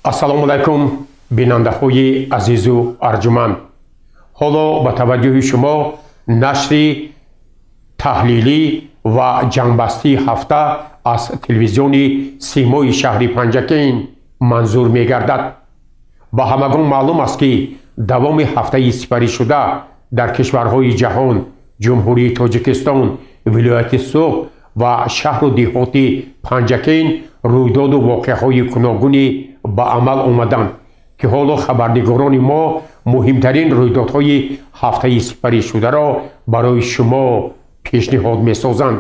Ассалому алайкум, бинандаҳои азизу арҷуманд. Ҳоло ба таваҷҷӯҳи шумо нашри таҳлилӣ ва ҷангбастии ҳафта аз телевизиони Симои шаҳри Панҷакент манзур мегардад. Ба ҳамагон маълум аст, ки давоми ҳафтаи сипаришуда дар кишварҳои ҷаҳон, Ҷумҳурии Тоҷикистон, вилояти Суғд ва шаҳру деҳоти Панҷакент рӯйдоду воқеаҳои гуногуне ба амал омаданд, ки ҳоло хабарнигорони мо муҳимтарин рӯйдодҳои ҳафтаи сипаришударо барои шумо пешниҳод месозанд.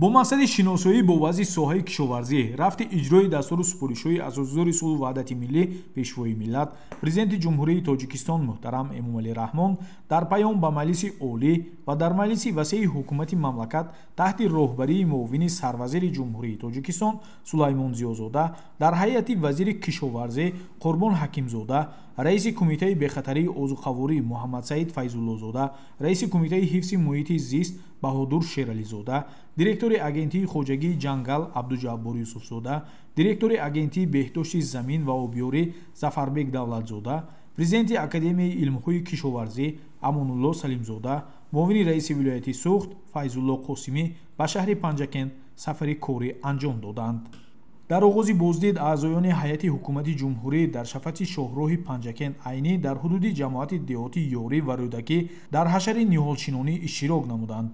Бо мақсади шиносоӣ бо вазъи соҳаи кишоварзӣ, рафти иҷрои дастуру супоришҳои Асосгузори сулҳу ваҳдати миллӣ, Пешвои миллат, Президенти Ҷумҳурии Тоҷикистон муҳтарам Эмомалӣ Раҳмон дар паём ба Маҷлиси Олӣ ва дар Маҷлиси васеи ҳукумати мамлакат таҳти роҳбарии муовини сарвазири Ҷумҳурии Тоҷикистон Сулаймон Зиёзода дар ҳайати вазири кишоварзӣ Қурбон Ҳакимзода, раиси Кумитаи бехатарии озуқаворӣ Муҳаммадсаид Файзуллозода, раиси Кумитаи ҳифзи муҳити зист Баҳодур Шерализода, директори Агентии хоҷагии ҷангал Абдуҷаббор Юсуфзода, директори Агентии беҳдошти замин ва обёрӣ Зафарбек Давлатзода, президенти Академияи илмҳои кишоварзӣ Амонулло Салимзода, муовини раиси вилояти Суғд Файзулло Қосимӣ ба шаҳри Панҷакент сафари корӣ анҷом доданд. Дар оғози боздид аъзоёни ҳайати ҳукумати ҷумҳурӣ дар шафати шоҳроҳи Панҷакент Айнӣ дар ҳудуди ҷамоати деҳоти Ёрӣ ва Рӯдакӣ дар ҳашари ниҳолшинонӣ иштирок намуданд.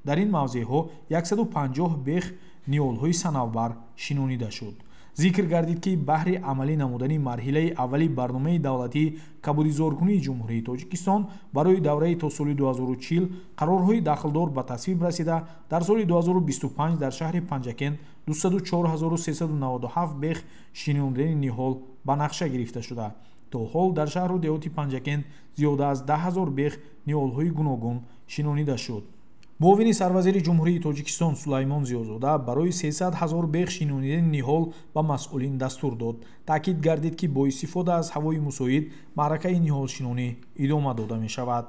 Дар ин мавзеъҳо 150 бех ниҳолҳои санавбар шинонида шуд. Зикр гардид, ки баҳри амалӣ намудани марҳилаи аввали барномаи давлатии кабудизоркунии Ҷумҳурии Тоҷикистон барои давраи то соли 2040 қарорҳои дахлдор ба тасвиб расида, дар соли 2025 дар шаҳри Панҷакент 204397 бех шинондани ниҳол ба нақша гирифта шуда. То ҳол дар шаҳру деҳоти Панҷакент зиёда аз 10 000 бех ниҳолҳои гуногун шинонида шуд. Муовини сарвазири Ҷумҳурии Тоҷикистон Сулаймон Зиёзода барои 300 000 бех шинонидани ниҳол ба масъулин дастур дод. Таъкид гардид, ки бо истифода аз ҳавои мусоид маъракаи ниҳолшинонӣ идома дода мешавад.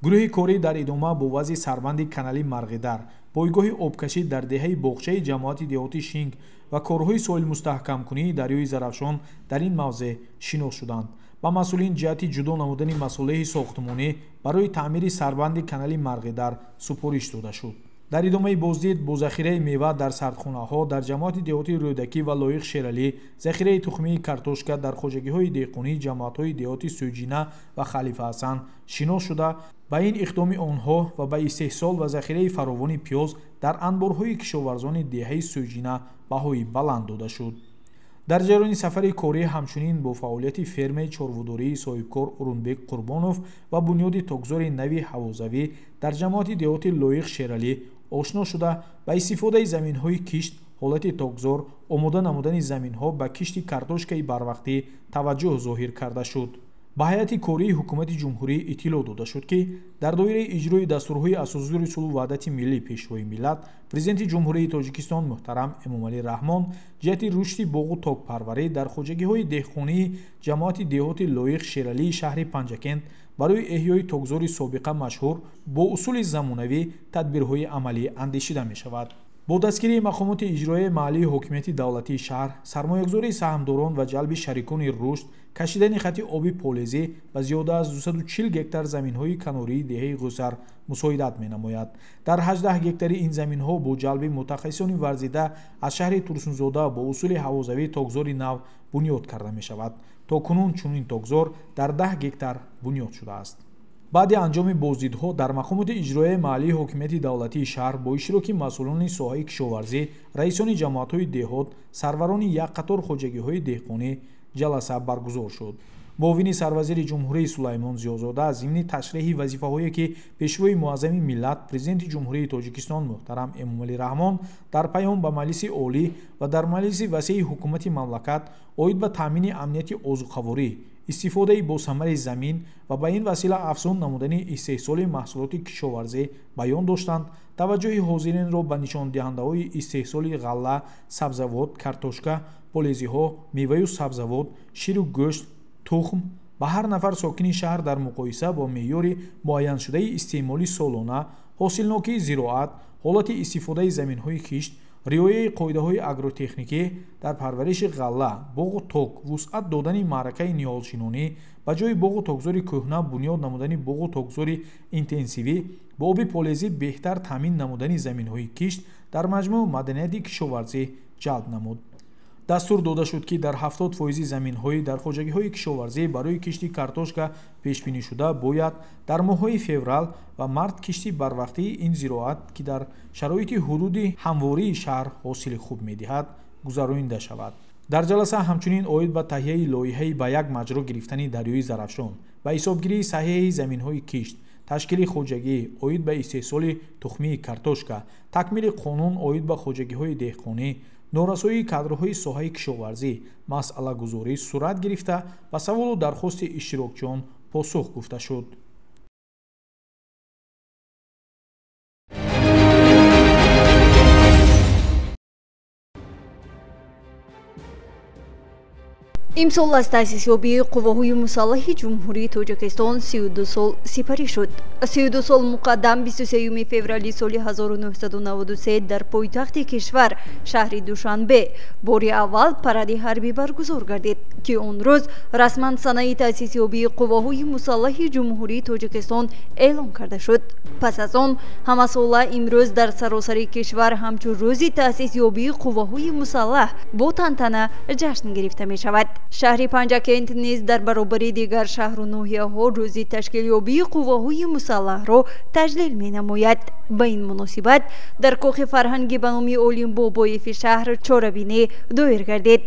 Гурӯҳи корӣ дар идома бо вазъи сарбанди канали Марғидар, пойгоҳи обкашӣ дар деҳаи боғчаи ҷамоати деҳоти Шинг ва корҳои соҳилмустаҳкамкунии дарёи Зарафшон дар ин мавзеъ шинос шуданд. Ба масъулин ҷиҳати ҷудо намудани масолеҳи сохтмонӣ барои таъмири сарбанди канали Марғидар супориш дода шуд. Дар идомаи боздид бо захираи мева дар сардхонаҳо дар ҷамоати деҳоти Рӯдакӣ ва Лоиқ Шералӣ, захираи тухмии картошка дар хоҷагиҳои деҳқонии ҷамоатҳои деҳоти Сӯҷина ва Халифа Ҳасан шинос шуда, ба ин иқдоми онҳо ва ба истеҳсол ва захираи фаровони пиёз дар анборҳои кишоварзони деҳаи Сӯҷина баҳои баланд дода шуд. Дар ҷараёни сафари корӣ ҳамчунин бо фаъолияти фермаи чорводории соҳибкор Урунбек Қурбонов ва бунёди токзори нави ҳавозавӣ дар ҷамоати деҳоти Лоиқ Шералӣ ошно шуда, ба истифодаи заминҳои кишт, ҳолати токзор, омода намудани заминҳо ба кишти картошкаи барвақтӣ таваҷҷӯҳ зоҳир карда шуд. Ба ҳайати кории ҳукумати ҷумҳурӣ иттилоъ дода шуд, ки дар доираи иҷрои дастурҳои Асосгузори сулҳу ваҳдати миллӣ, Пешвои миллат, Президенти Ҷумҳурии Тоҷикистон муҳтарам Эмомалӣ Раҳмон ҷиҳати рушди боғу токпарварӣ дар хоҷагиҳои деҳқонии ҷамоати деҳоти Лоиқ Шералии шаҳри Панҷакент барои эҳёи токзори собиқа машҳур бо усули замонавӣ тадбирҳои амалӣ андешида мешавад. Бо дастгирии мақомоти иҷроияи маҳаллии ҳокимияти давлатии шаҳр, сармоягузории саҳмдорон ва ҷалби шарикони рушд, кашидани хати оби полезӣ ба зиёда аз 240 гектар заминҳои канории деҳаи Ғусар мусоидат менамояд. Дар 18 гектари ин заминҳо бо ҷалби мутахассисони варзида аз шаҳри Турсунзода бо усули ҳавозавӣ токзори нав бунёд карда мешавад. То кунун чунин токзор дар 10 гектар бунёд шудааст. Баъди анҷоми боздидҳо дар мақомоти иҷроияи маҳаллии ҳокимияти давлатии шаҳр бо иштироки масъулони соҳаи кишоварзӣ, раисони ҷамоатҳои деҳот, сарварони як қатор хоҷагиҳои деҳқонӣ ҷаласа баргузор шуд. Муовини сарвазири ҷумҳурии Сулаймон Зиёзода зимни ташриҳи вазифаҳое ки пешвои муаззами миллат, президенти Ҷумҳурии Тоҷикистон муҳтарам Эмомалӣ Раҳмон дар паём ба Маҷлиси Олӣ ва дар Маҷлиси васеи ҳукумати мамлакат оид ба таъмини амнияти озуқаворӣ, истифодаи босамари замин ва ба ин васила афзун намудани истеҳсоли маҳсулоти кишоварзӣ баён доштанд, таваҷҷӯҳи ҳозиринро ба нишондиҳандаҳои истеҳсоли ғалла, сабзавот, картошка, полезиҳо, меваю сабзавот, ширу гӯшт, тухм ба ҳар нафар сокини шаҳр дар муқоиса бо меъёри муайяншудаи истеъмоли солона, ҳосилнокии зироат, ҳолати истифодаи заминҳои кишт, риояи қоидаҳои агротехникӣ дар парвариши ғалла, боғу ток, вусъат додани маъракаи ниҳолшинонӣ, ба ҷои боғу токзори кӯҳна бунёд намудани боғу токзори интенсивӣ, бо оби полезӣ беҳтар таъмин намудани заминҳои кишт, дар маҷмӯъ маданияти кишоварзӣ ҷалб намуд. Дастур дода шуд, ки дар 70% заминҳои дар хоҷагиҳои кишоварзӣ барои кишти картошка пешбинишуда бояд дар моҳҳои феврал ва март кишти барвақтии ин зироат, ки дар шароити ҳудуди ҳамвории шаҳр ҳосили хуб медиҳад, гузаронида шавад. Дар ҷаласа ҳамчунин оид ба таҳияи лоиҳаи ба як маҷро гирифтани дарёи Зарафшон, ба ҳисобгирии саҳеҳи заминҳои кишт, ташкили хоҷагӣ оид ба истеҳсоли тухмии картошка, такмили қонун оид ба хоҷагиҳои деҳқонӣ, норасоии кадрҳои соҳаи кишоварзӣ масъалагузорӣ сурат гирифта, ба саволу дархости иштирокчиён посух гуфта шуд. Имсол аз таъсисёбии қувваҳои мусаллаҳи Ҷумҳурии Тоҷикистон 32 сол сипарӣ шуд. 32 сол муқаддам 23 феврали соли 1993 дар пойтахти кишвар, шаҳри Душанбе, бори аввал паради ҳарбӣ баргузор гардид, ки он рӯз расман санаи таъсисёбии қувваҳои мусаллаҳи Ҷумҳурии Тоҷикистон эълон карда шуд. Пас аз он ҳамасола имрӯз дар саросари кишвар ҳамчун рӯзи таъсисёбии қувваҳои мусаллаҳ бо тантана ҷашн гирифта мешавад. Шаҳри Панҷакент низ дар баробари дигар шаҳру ноҳияҳо рӯзи ташкилёбии қувваҳои мусаллаҳро таҷлил менамояд. Ба ин муносибат дар кохи фарҳанги ба номи Олим Бобоеви шаҳр чорабинӣ доир гардид.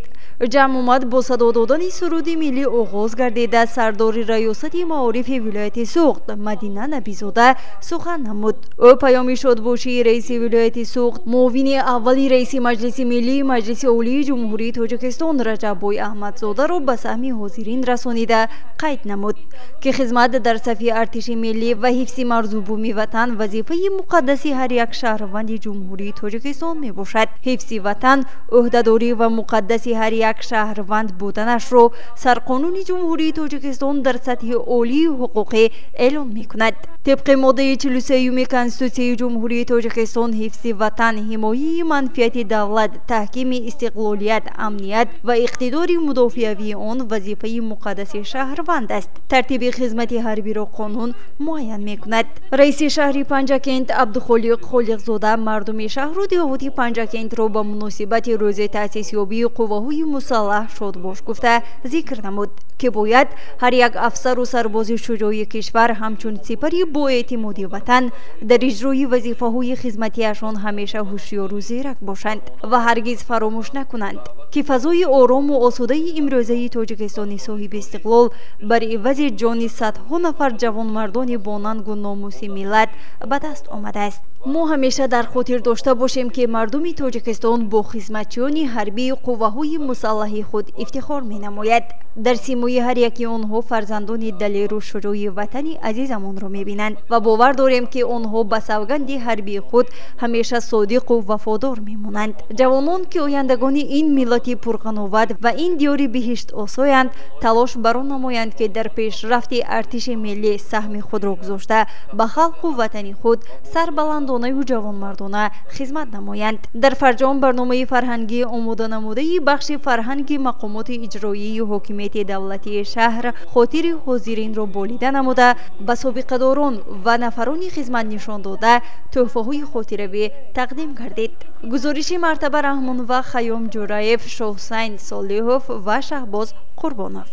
Ҷамъ омад бо садо додани суруди миллӣ оғоз гардида, сардори раёсати маорифи вилояти Суғд Мадина Набизода сухан намуд. Ӯ паёми шодбошии раиси вилояти Суғд, муовини аввали раиси Маҷлиси миллии Маҷлиси Олии Ҷумҳурии Тоҷикистон Раҷаббой Аҳмадзодаро ба саҳми ҳозирин расонида қайд намуд, ки хизмат дар сафи артиши миллӣ ва ҳифзи марзу буми ватан вазифаи муқаддаси ҳар як шаҳрванди Ҷумҳурии Тоҷикистон мебошад. Ҳифзи ватан ӯҳдадорӣ ва муқаддаси ҳар як шаҳрванд буданашро сарқонуни Ҷумҳурии Тоҷикистон дар сатҳи олии ҳуқуқӣ эълон мекунад. Тибқи моддаи 43 Конститутсияи Ҷумҳурии Тоҷикистон ҳифзи ватан, ҳимояи манфиати давлат, таҳкими истиқлолият, амният ва иқтидори мудофиавии он вазифаи муқаддаси шаҳрванд аст. Тартиби хизмати ҳарбиро қонун муайян мекунад. Раиси шаҳри Панҷакент Абдухолиқ Холиқзода мардуми шаҳру деҳоти Панҷакентро ба муносибати рӯзи таъсисёбии қувваҳои мусаллаҳ шодбош гуфта зикр намуд, ки бояд ҳар як афсару сарбози шуҷои кишвар ҳамчун сипари боэътимоди ватан дар иҷрои вазифаҳои хизматиашон ҳамеша ҳушёру зирак бошанд ва ҳаргиз фаромӯш накунанд, ки фазои орому осудаи имрӯзаи Тоҷикистони соҳиби истиқлол бар ивази ҷони садҳо нафар ҷавонмардони бонангу номуси миллат ба даст омадааст. Мо ҳамеша дар хотир дошта бошем, ки мардуми Тоҷикистон бо хизматчиёни ҳарбии қувваҳои мусаллаҳи худ ифтихор менамояд. Дар симои ҳар яки онҳо фарзандони далеру шуҷои ватани азизамонро мебинанд ва бовар дорем, ки онҳо ба савганди ҳарбии худ ҳамеша содиқу вафодор мемонанд. Ҷавонон, ки ояндагони ин миллати пурғановат ва ин диёри биҳиштосоянд, талош барон намоянд, ки дар пешрафти артиши миллӣ саҳми худро гузошта, ба халқу ватани худ сарбаландонаю ҷавонмардона хизмат намоянд. Дар фарҷом барномаи фарҳангии омоданамудаи бахши фарҳанги мақомоти иҷроии ҳокимияти давлатии шаҳр хотири ҳозиринро болида намуда, ба собиқадорон ва нафарони хизмат нишон дода тӯҳфаҳои хотиравӣ тақдим гардид. Гузориши Мартаба Раҳмонова, Хайём Ҷураев, Шоҳусайн Солиҳов ва Шаҳбоз Қурбонов.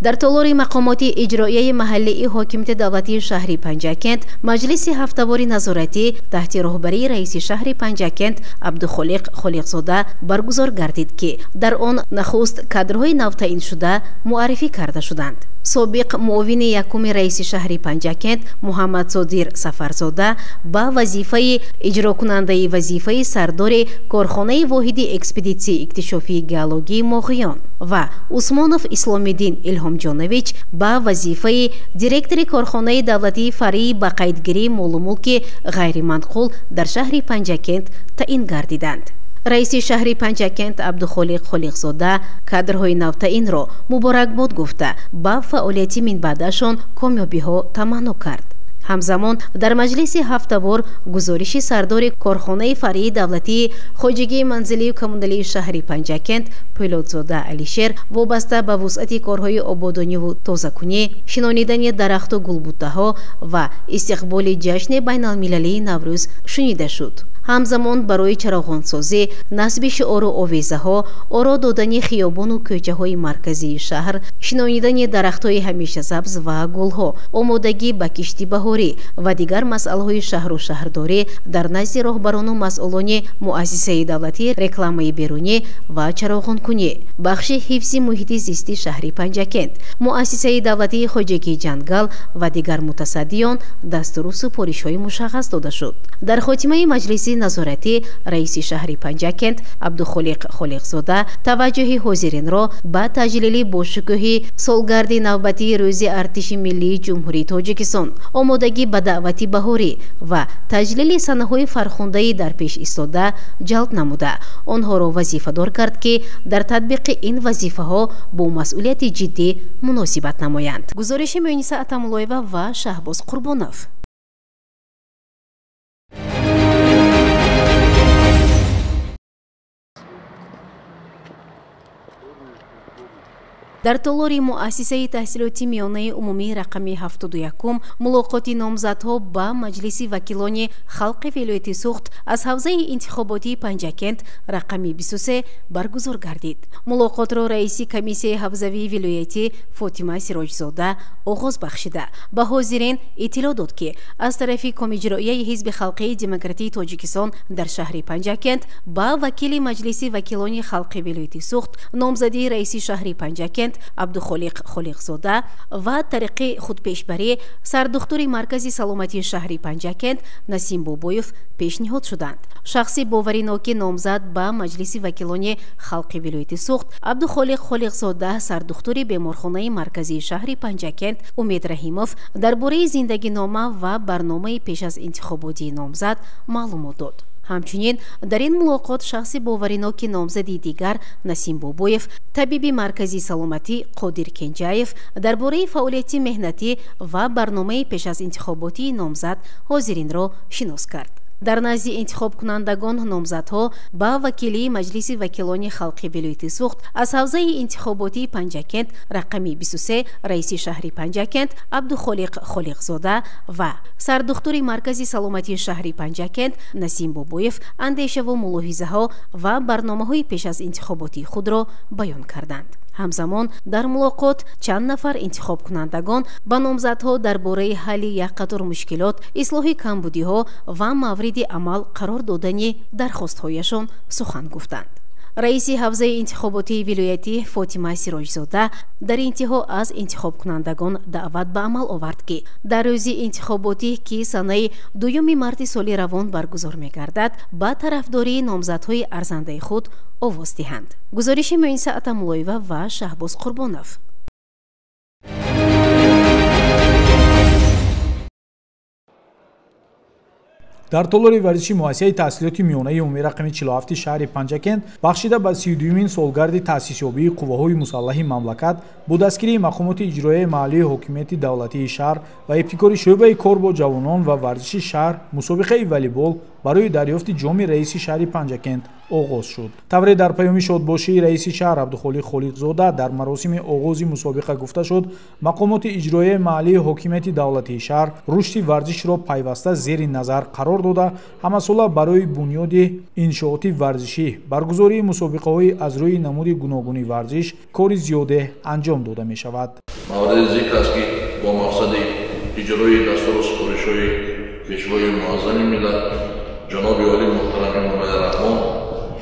Дар толори мақомоти иҷроияи маҳаллии ҳокимияти давлатии шаҳри Панҷакент маҷлиси ҳафтавори назоратӣ таҳти роҳбарии раиси шаҳри Панҷакент Абдухолиқ Холиқзода баргузор гардид, ки дар он нахуст кадрҳои навтаъиншуда муаррифӣ карда шуданд. Собиқ муовини якуми раиси шаҳри Панҷакент Муҳаммадсодир Сафарзода ба вазифаи иҷрокунандаи вазифаи сардори корхонаи воҳиди экспедитсияи иктишофии геологии Моғиён ва Усмонов Исломиддин Илҳомҷонович ба вазифаи директори корхонаи давлатии фаръии ба қайдгирии молу мулки ғайриманқул дар шаҳри Панҷакент таъин гардиданд. Раиси шаҳри Панҷакент Абдухолиқ Холиқзода кадрҳои навтаъинро муборакбод гуфта, ба фаъолияти минбаъдашон комёбиҳо таманно кард. Ҳамзамон дар маҷлиси ҳафтавор гузориши сардори корхонаи фаръии давлатии хоҷагии манзилию коммуналии шаҳри Панҷакент Пӯлодзода Алишер вобаста ба вусъати корҳои ободониву тозакунӣ, шинонидани дарахту гулбуттаҳо ва истиқболи ҷашни байналмилалии Наврӯз шунида шуд. Ҳамзамон барои чароғонсозӣ, насби шиору овезаҳо, оро додани хиёбону кӯчаҳои марказии шаҳр, шинонидани дарахтҳои ҳамешасабз ва гулҳо, омодагӣ ба кишти баҳорӣ ва дигар масъалаҳои шаҳру шаҳрдорӣ дар назди роҳбарону масъулони муассисаи давлатии рекламаи берунӣ ва чароғонкунӣ, бахши ҳифзи муҳити зисти шаҳри Панҷакент, муассисаи давлатии хоҷагии ҷангал ва дигар мутасаддиён дастуру супоришҳои мушаххас дода шуд. Дар хотимаи маҷлиси назоратӣ раиси шаҳри Панҷакент Абдухолиқ Холиқзода таваҷҷӯҳи ҳозиринро ба таҷлили бошукӯҳи солгарди навбатии Рӯзи артиши миллии Ҷумҳурии Тоҷикистон, омодагӣ ба даъвати баҳорӣ ва таҷлили санаҳои фархундаи дар пеш истода ҷалб намуда, онҳоро вазифадор кард, ки дар татбиқи ин вазифаҳо бо масъулияти ҷиддӣ муносибат намоянд. Гузориши Муниса Атамуллоева ва Шаҳбоз Қурбонов. Дар толори муассисаи таҳсилоти миёнаи умумии рақами 71 мулоқоти номзадҳо ба Маҷлиси вакилони халқи вилояти Суғд аз ҳавзаи интихоботии Панҷакент рақами 23 баргузор гардид. Мулоқотро раиси комиссияи ҳавзавии вилоятӣ Фотима Сироҷзода оғоз бахшида, ба ҳозирин иттилоъ дод, ки аз тарафи Комиҷроияи Ҳизби халқии демократии Тоҷикистон дар шаҳри Панҷакент ба вакили Маҷлиси вакилони халқи вилояти Суғд номзадии раиси шаҳри Панҷакент Абдухолиқ Холиқзода ва тариқи худпешбарӣ сардухтури маркази саломатии шаҳри Панҷакент Насим Бобоев пешниҳод шуданд. Шахси бовариноки номзад ба Маҷлиси вакилони халқи вилояти Суғд Абдухолиқ Холиқзода, сардухтури беморхонаи марказии шаҳри Панҷакент Умед Раҳимов дар бораи зиндагинома ва барномаи пеш аз интихоботии номзад маълумот дод. Ҳамчунин дар ин мулоқот шахси бовариноки номзади дигар Насим Бобоев, табиби маркази саломатӣ Қодир Кенҷаев дар бораи фаъолияти меҳнатӣ ва барномаи пеш аз интихоботии номзад ҳозиринро шинос кард. Дар назди интихобкунандагон номзадҳо ба вакилии Маҷлиси вакилони халқи вилояти Суғд аз ҳавзаи интихоботии Панҷакент рақами 23 раиси шаҳри Панҷакент Абдухолиқ Холиқзода ва сардухтури маркази саломатии шаҳри Панҷакент Насим Бобоев андешаву мулоҳизаҳо ва барномаҳои пеш аз интихоботии худро баён карданд. Ҳамзамон дар мулоқот чанд нафар интихобкунандагон ба номзадҳо дар бораи ҳалли як қатор мушкилот, ислоҳи камбудиҳо ва мавриди амал қарор додани дархостҳояшон сухан гуфтанд. Раиси ҳавзаи интихоботии вилоятӣ Фотима Сироҷзода дар интиҳо аз интихобкунандагон даъват ба амал овард, ки дар рӯзи интихоботӣ, ки санаи 2 марти соли равон баргузор мегардад, ба тарафдории номзадҳои арзандаи худ овоз диҳанд. Гузориши Муиса Атамуллоева ва Шаҳбоз Қурбонов. Дар толори варзиши муассисаи таҳсилоти миёнаи умумии рақами 47 шаҳри Панҷакент бахшида ба 32-юмин солгарди таъсисёбии қувваҳои мусаллаҳи мамлакат бо дастгирии мақомоти иҷроияи маҳаллии ҳокимияти давлатии шаҳр ва ибтикори шӯъбаи кор бо ҷавонон ва варзиши шаҳр мусобиқаи волейбол барои дарёфти ҷоми раиси шаҳри Панҷакент оғоз шуд. Тавре дар паёми шодбошии раиси шаҳр Абдухолиқ Холиқзода дар маросими оғози мусобиқа гуфта шуд, мақомоти иҷроияи маҳаллии ҳокимияти давлатии шаҳр рушди варзишро пайваста зери назар қарор дода, ҳамасола барои бунёди иншооти варзишӣ, баргузории мусобиқаҳои аз рӯи намуди гуногуни варзиш кори зиёде анҷом дода мешавад. Мавриди зикр аст, ки бо мақсади иҷрои дастуру супоришҳои Пешвои Муаззами миллат ҷаноби олӣ муҳтарам Эмомалӣ Раҳмон,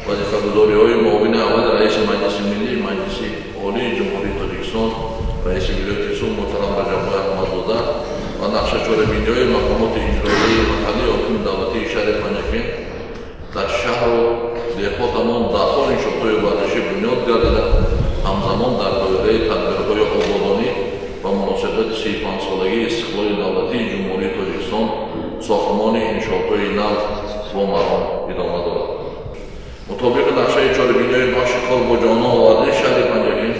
вазифагузориҳои муовини аввали раиси Маҷлиси Миллии Маҷлиси Олии Ҷумҳурии Тоҷикистон, раиси вилояти Суғд муҳтарам Раҷаббой Аҳмадзода ва нақшачорабиниҳои мақомоти иҷроияи маҳаллии ҳокими давлатии шаҳри Панҷакент дар шаҳру деҳотамон даҳҳо иншоотҳои варзишӣ бунёд гардида, ҳамзамон дар доираи тадбирҳои ободонӣ ва муносибати 35-солагии истиқлоли давлатии Ҷумҳурии Тоҷикистон сохтмони иншоотҳои нав бо маром идома дорад. Мутобиқи нақшаи чорабиниҳои бахши кор бо ҷавонон ва варзиши шаҳри Панҷакент,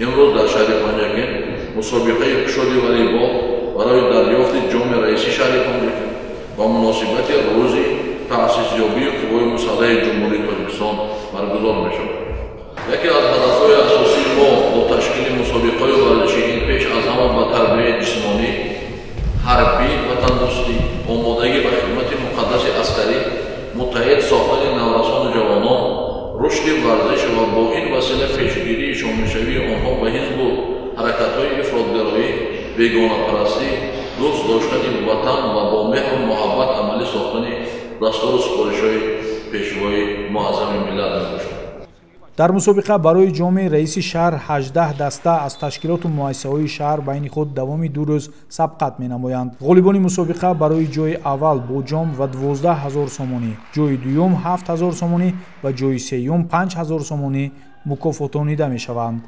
имрӯз дар шаҳри Панҷакент мусобиқаи кушоди волейбол барои дарёфти ҷоми раиси шаҳри Панҷакент ва муносибати рӯзи таъсисёбии Қувваҳои Мусаллаҳи Ҷумҳурии Тоҷикистон баргузор мешавад. Яке аз ҳадафҳои асосии мо бо ташкили мусобиқаҳои варзишӣ ин пеш аз ҳама ба тарбияи ҷисмонӣ, ҳарбӣ, ватандӯстӣ, омодагӣ ба хидмати муқаддаси аскарӣ, муттаҳид сохтани наврасону ҷавонон, рушди варзиш ва бо ин васила пешгирии шомилшавии онҳо ба ҳизбу ҳаракатҳои ифротгароӣ, бегонапарастӣ, дӯст доштани ватан ва бо меҳру муҳаббат амалӣ сохтани дастуру супоришҳои Пешвои Муаззами миллат мебошад. Дар мусобиқа барои ҷоми раиси шаҳр 18 даста аз ташкилоту муассисаҳои шаҳр байни худ давоми 2 рӯз сабқат менамоянд. Ғолибони мусобиқа барои ҷои аввал бо ҷом ва 12 ҳазор сомонӣ, ҷои дуюм 7 ҳазор сомонӣ ва ҷои сеюм 5 ҳазор сомонӣ мукофотонида мешаванд.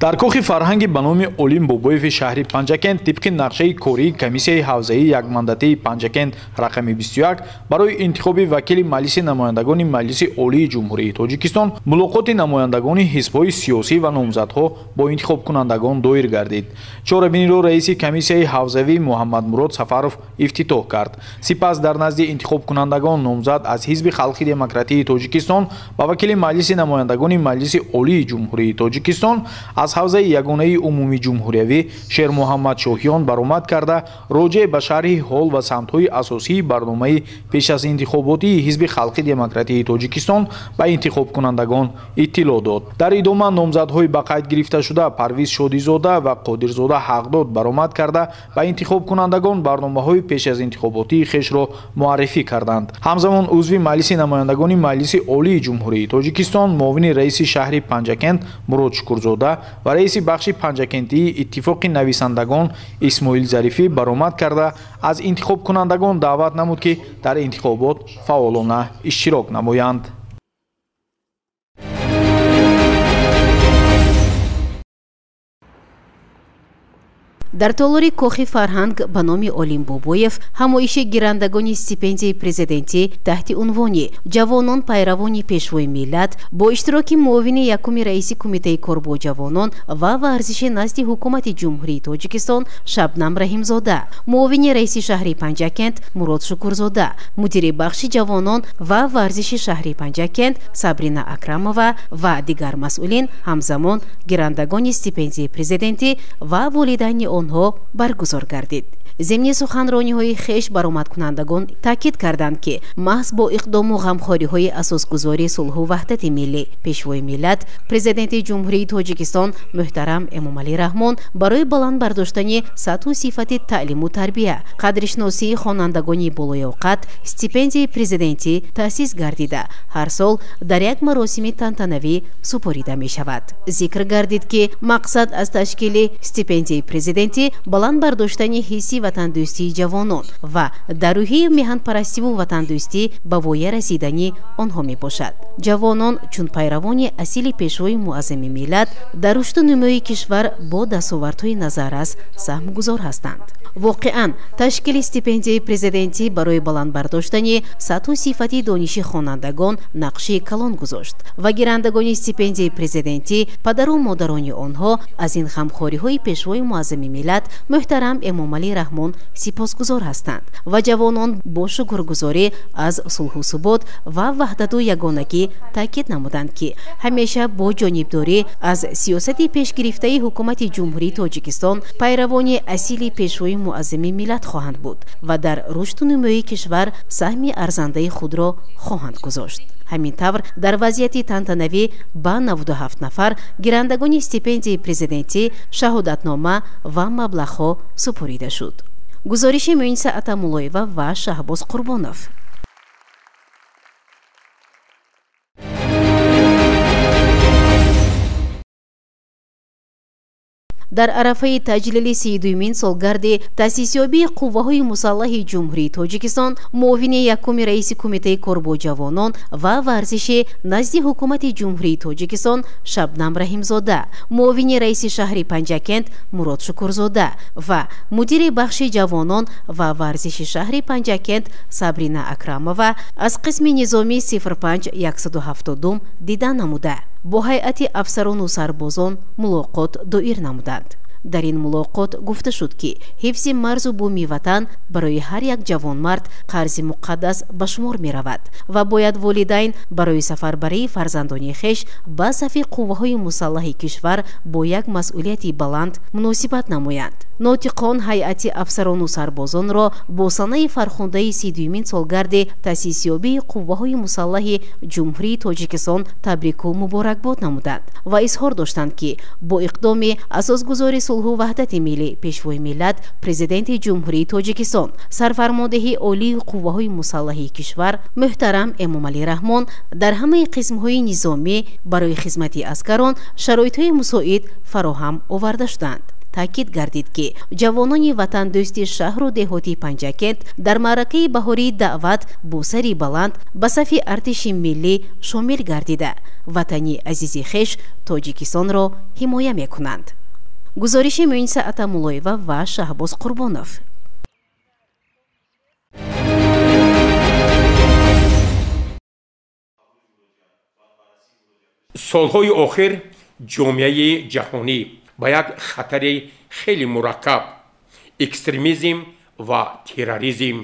Дар кохи фарҳанги ба номи Олим Бобоеви шаҳри Панҷакент тибқи нақшаи кории комиссияи ҳавзаии якмандатии Панҷакент рақами 21 барои интихоби вакили Маҷлиси намояндагони Маҷлиси Олии Ҷумҳурии Тоҷикистон мулоқоти намояндагони ҳизбҳои сиёсӣ ва номзадҳо бо интихобкунандагон доир гардид. Чорабиниро раиси комиссияи ҳавзавӣ Муҳаммадмурод Сафаров ифтитоҳ кард. Сипас дар назди интихобкунандагон номзад аз Ҳизби Халқи Демократии Тоҷикистон ба вакили Маҷлиси намояндагони Маҷлиси Олии Ҷумҳурии Тоҷикистон аз ҳавзаи ягонаи умумии ҷумҳуриявӣ Шермуҳаммад Шоҳиён баромад карда, роҷеъ ба шарҳи ҳол ва самтҳои асосии барномаи пеш аз интихоботии Ҳизби Халқи Демократии Тоҷикистон ба интихобкунандагон иттилоъ дод. Дар идома номзадҳои ба қайд гирифташуда Парвиз Шодизода ва Қодирзода Ҳақдод баромад карда, ба интихобкунандагон барномаҳои пеш аз интихоботии хешро муаррифӣ карданд. Ҳамзамон узви Маҷлиси намояндагони Маҷлиси Олии Ҷумҳурии Тоҷикистон, муовини раиси шаҳри Панҷакент Мурод Шукурзода ва раиси бахши Панҷакентии Иттифоқи нависандагон Исмоил Зарифӣ баромад карда, аз интихобкунандагон даъват намуд, ки дар интихобот фаъолона иштирок намоянд. Дар толори кохи фарҳанг ба номи Олим Бобоев ҳамоиши гирандагони стипендияи президентӣ таҳти унвони «Ҷавонон пайравони пешвои миллат» бо иштироки муовини якуми раиси Кумитаи кор бо ҷавонон ва варзиши назди Ҳукумати Ҷумҳурии Тоҷикистон Шабнам Раҳимзода, муовини раиси шаҳри Панҷакент Мурод Шукурзода, мудири бахши ҷавонон ва варзиши шаҳри Панҷакент Сабрина Акрамова ва дигар масъулин, ҳамзамон гирандагони стипендияи президентӣ ва волидайни онҳо баргузор гардид. Зимни суханрониҳои хеш баромадкунандагон таъкид карданд, ки маҳз бо иқдому ғамхориҳои асосгузори сулҳу ваҳдати миллӣ, Пешвои миллат, Президенти Ҷумҳурии Тоҷикистон муҳтарам Эмомалӣ Раҳмон барои баланд бардоштани сатҳу сифати таълиму тарбия, қадршиносии хонандагони болоёқат стипендияи президентӣ таъсис гардида, ҳар сол дар як маросими тантанавӣ супорида мешавад. Зикр гардид, ки мақсад аз ташкили стипендияи президентӣ баланд бардоштани ҳисси ватандӯстии ҷавонон ва дар рӯҳияи меҳанпарастиву ватандӯстӣ ба воя расидани онҳо мебошад. Ҷавонон чун пайравони асили Пешвои Муаззами миллат дар рушду нумӯи кишвар бо дастовардҳои назаррас саҳмгузор ҳастанд. Воқеан, ташкили стипендияи президентӣ барои баланд бардоштани сатҳу сифати дониши хонандагон нақши калон гузошт ва гирандагони стипендияи президентӣ, падару модарони онҳо аз ин ғамхориҳои Пешвои Муаззами миллат муҳтарам Эмомалӣ Раҳмон сипосгузор ҳастанд ва ҷавонон бо шукргузорӣ аз сулҳу субот ва ваҳдату ягонагӣ таъкид намуданд, ки ҳамеша бо ҷонибдорӣ аз сиёсати пешгирифтаи ҳукумати Ҷумҳурии Тоҷикистон пайравони асили Пешвои Муаззами миллат хоҳанд буд ва дар рушду нумӯи кишвар саҳми арзандаи худро хоҳанд гузошт. Ҳамин тавр, дар вазъияти тантанавӣ ба 97 нафар гирандагони стипендияи президентӣ шаҳодатнома ва маблағҳо супорида шуд. Гузориши Муиниса Атамуллоева ва Шаҳбоз Қурбонов. Дар арафаи таҷлили 32-мин солгарди таъсисёбии қувваҳои мусаллаҳи Ҷумҳурии Тоҷикистон, муовини якуми раиси Кумитаи кор бо ҷавонон ва варзиши назди Ҳукумати Ҷумҳурии Тоҷикистон Шабнам Раҳимзода, муовини раиси шаҳри Панҷакент Мурод Шукурзода ва мудири бахши ҷавонон ва варзиши шаҳри Панҷакент Сабрина Акрамова аз қисми низомии 05172 дида намуда, бо ҳайати афсарону сарбозон мулоқот доир намуданд. Дар ин мулоқот гуфта шуд, ки ҳифзи марзу буми ватан барои ҳар як ҷавонмард қарзи муқаддас ба шумор меравад ва бояд волидайн барои сафарбарии фарзандони хеш ба сафи қувваҳои мусаллаҳи кишвар бо як масъулияти баланд муносибат намоянд. Нотиқон ҳайати афсарону сарбозонро бо санаи фархундаи 32-мин солгарди таъсисёбии қувваҳои мусаллаҳи Ҷумҳурии Тоҷикистон табрику муборакбод намуданд ва изҳор доштанд, ки бо иқдоми асосгузори сулҳу ваҳдати миллӣ, Пешвои миллат, Президенти Ҷумҳурии Тоҷикистон, Сарфармондеҳи Олии қувваҳои мусаллаҳи кишвар муҳтарам Эмомалӣ Раҳмон дар ҳамаи қисмҳои низомӣ барои хизмати аскарон шароитҳои мусоид фароҳам оварда шуданд. Таъкид гардид, ки ҷавонони ватандӯсти шаҳру деҳоти Панҷакент дар маъракаи баҳории даъват бо сари баланд ба сафи артиши миллӣ шомил гардида, ватани азизи хеш Тоҷикистонро ҳимоя мекунанд. Гузориши Муиниса Атамуллоева ва Шаҳбоз Қурбонов. Солҳои охир ҷомеаи ҷаҳонӣ ба як хатари хеле мураккаб, экстремизм ва терроризм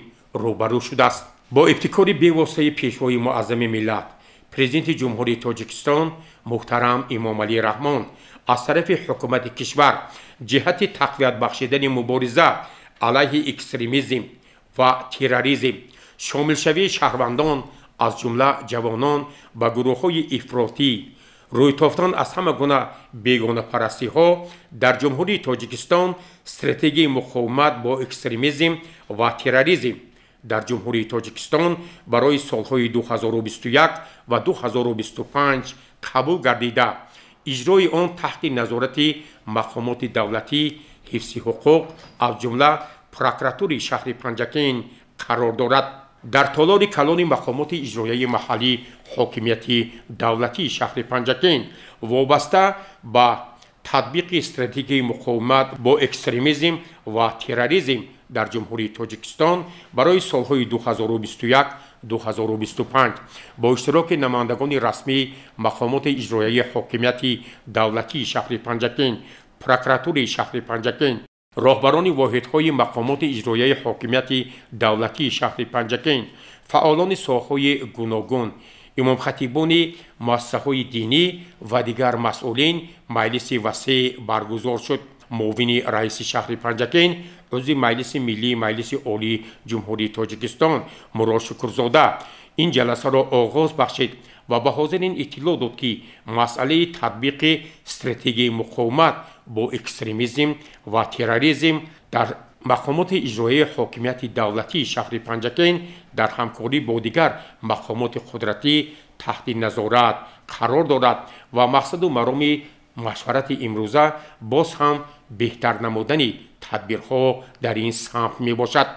рӯбарӯ шудааст. Бо ибтикори бевоситаи Пешвои Муаззами миллат, Президенти Ҷумҳурии Тоҷикистон муҳтарам Эмомалӣ Раҳмон аз тарафи ҳукумати кишвар ҷиҳати тақвият бахшидани мубориза алайҳи экстремизм ва терроризм, шомилшавии шаҳрвандон аз ҷумла ҷавонон ба гурӯҳҳои ифротӣ, рӯйтофтан аз ҳама гуна бегонапарастиҳо дар Ҷумҳурии Тоҷикистон стратегияи муқовимат бо экстремизм ва терроризм дар Ҷумҳурии Тоҷикистон барои солҳои 2021 ва 2025 қабул гардида, иҷрои он таҳти назорати мақомоти давлатӣ, ҳифзи ҳуқуқ аз ҷумла прокуратураи шаҳри Панҷакент қарор дорад. Дар толори калони мақомоти иҷроияи маҳаллӣ ҳокимияти давлатии шаҳри Панҷакент вобаста ба татбиқи стратегияи муқовимат бо экстремизм ва терроризм дар Ҷумҳурии Тоҷикистон барои солҳои 2021-2025 бо иштироки намояндагони расмии мақомоти иҷроияи ҳокимияти давлатии шаҳри Панҷакент, прокуратураи шаҳри Панҷакент, роҳбарони воҳидҳои мақомоти иҷроияи ҳокимияти давлатии шаҳри Панҷакент, фаъолони соҳаҳои гуногун, имомхатибони муассисаҳои динӣ ва дигар масъулин маҷлиси васеъ баргузор шуд. Муовини раиси шаҳри Панҷакент, узви Маҷлиси Миллии Маҷлиси Олии Ҷумҳурии Тоҷикистон Мурод Шукурзода ин ҷаласаро оғоз бахшид ва ба ҳозирин иттилоъ дод, ки масъалаи татбиқи стратегияи муқовимат бо экстремизм ва терроризм дар мақомоти иҷроияи ҳокимияти давлатии шаҳри Панҷакент дар ҳамкорӣ бо дигар мақомоти қудратӣ таҳти назорат қарор дорад ва мақсаду мароми машварати имрӯза боз ҳам беҳтар намудани тадбирҳо дар ин самт мебошад.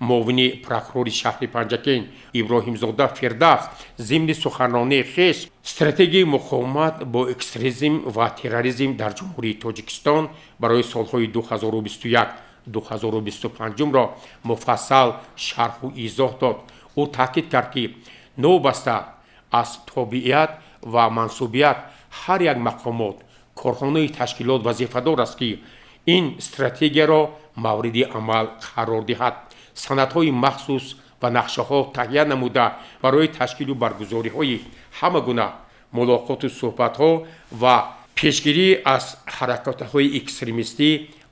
Муовини прокурори шаҳри Панҷакент Иброҳимзода Фирдавс зимни суханронии хеш стратегияи муқовимат бо экстремизм ва терроризм дар Ҷумҳурии Тоҷикистон барои солҳои 2021-2025-ро муфассал шарҳу изоҳ дод. Ӯ таъкид кард, ки новобаста аз тобеият ва мансубият ҳар як мақомот, корхонаи ташкилот вазифадор аст, ки ин стратегияро мавриди амал қарор диҳад. Санадҳои махсус ва нақшаҳо таҳия намуда барои ташкилу баргузориҳои ҳама гуна мулоқоту суҳбатҳо ва пешгирӣ аз ҳаракатҳои экстремистӣ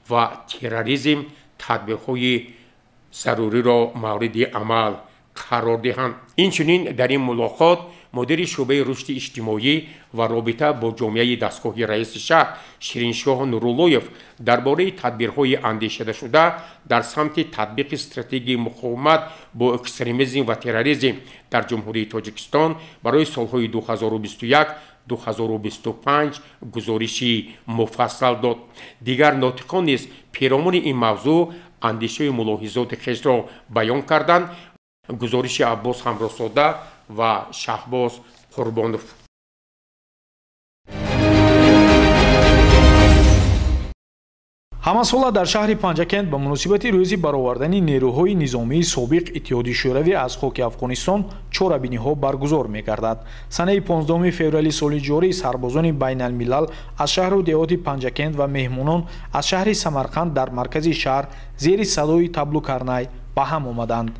ва терроризм тадбирҳои заруриро мавриди амал қарор диҳанд. Инчунин дар ин мулоқот мудири шӯъбаи рушди иҷтимоӣ ва робита бо ҷомеаи дастгоҳи раиси шаҳр Шириншоҳ Нуруллоев дар бораи тадбирҳои андешидашуда дар самти татбиқи стратегияи муқовимат бо экстремизм ва терроризм дар Ҷумҳурии Тоҷикистон барои солҳои 2021-2025 гузориши муфассал дод. Дигар нотиқон низ перомуни ин мавзӯъ андешаи мулоҳизоти хешро баён карданд. Гузориши Аббос Ҳамроҳзода ва Шаҳбоз Қурбонов. Ҳамасола дар шаҳри Панҷакент ба муносибати рӯзи баровардани нерӯҳои низомии собиқ Иттиҳоди Шӯравӣ аз хоки Афғонистон чорабиниҳо баргузор мегардад. Санаи 15 феврали соли ҷорӣ сарбозони байналмилал аз шаҳру деҳоти Панҷакент ва меҳмонон аз шаҳри Самарқанд дар маркази шаҳр зери садои таблу карнай ба ҳам омаданд.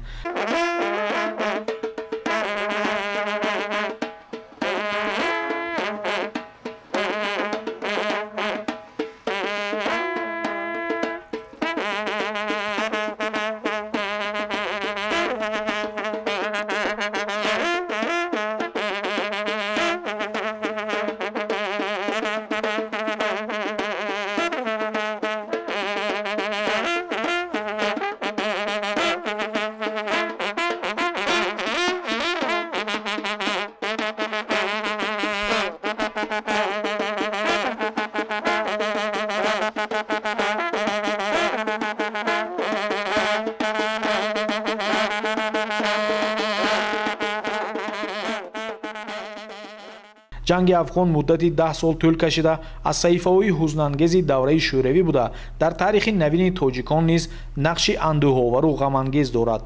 Ҷанги Афғон муддати 10 сол тӯл кашида аз саҳифаҳои ҳузнангези давраи шӯравӣ буда, дар таърихи навини тоҷикон низ нақши андӯҳовару ғамангез дорад.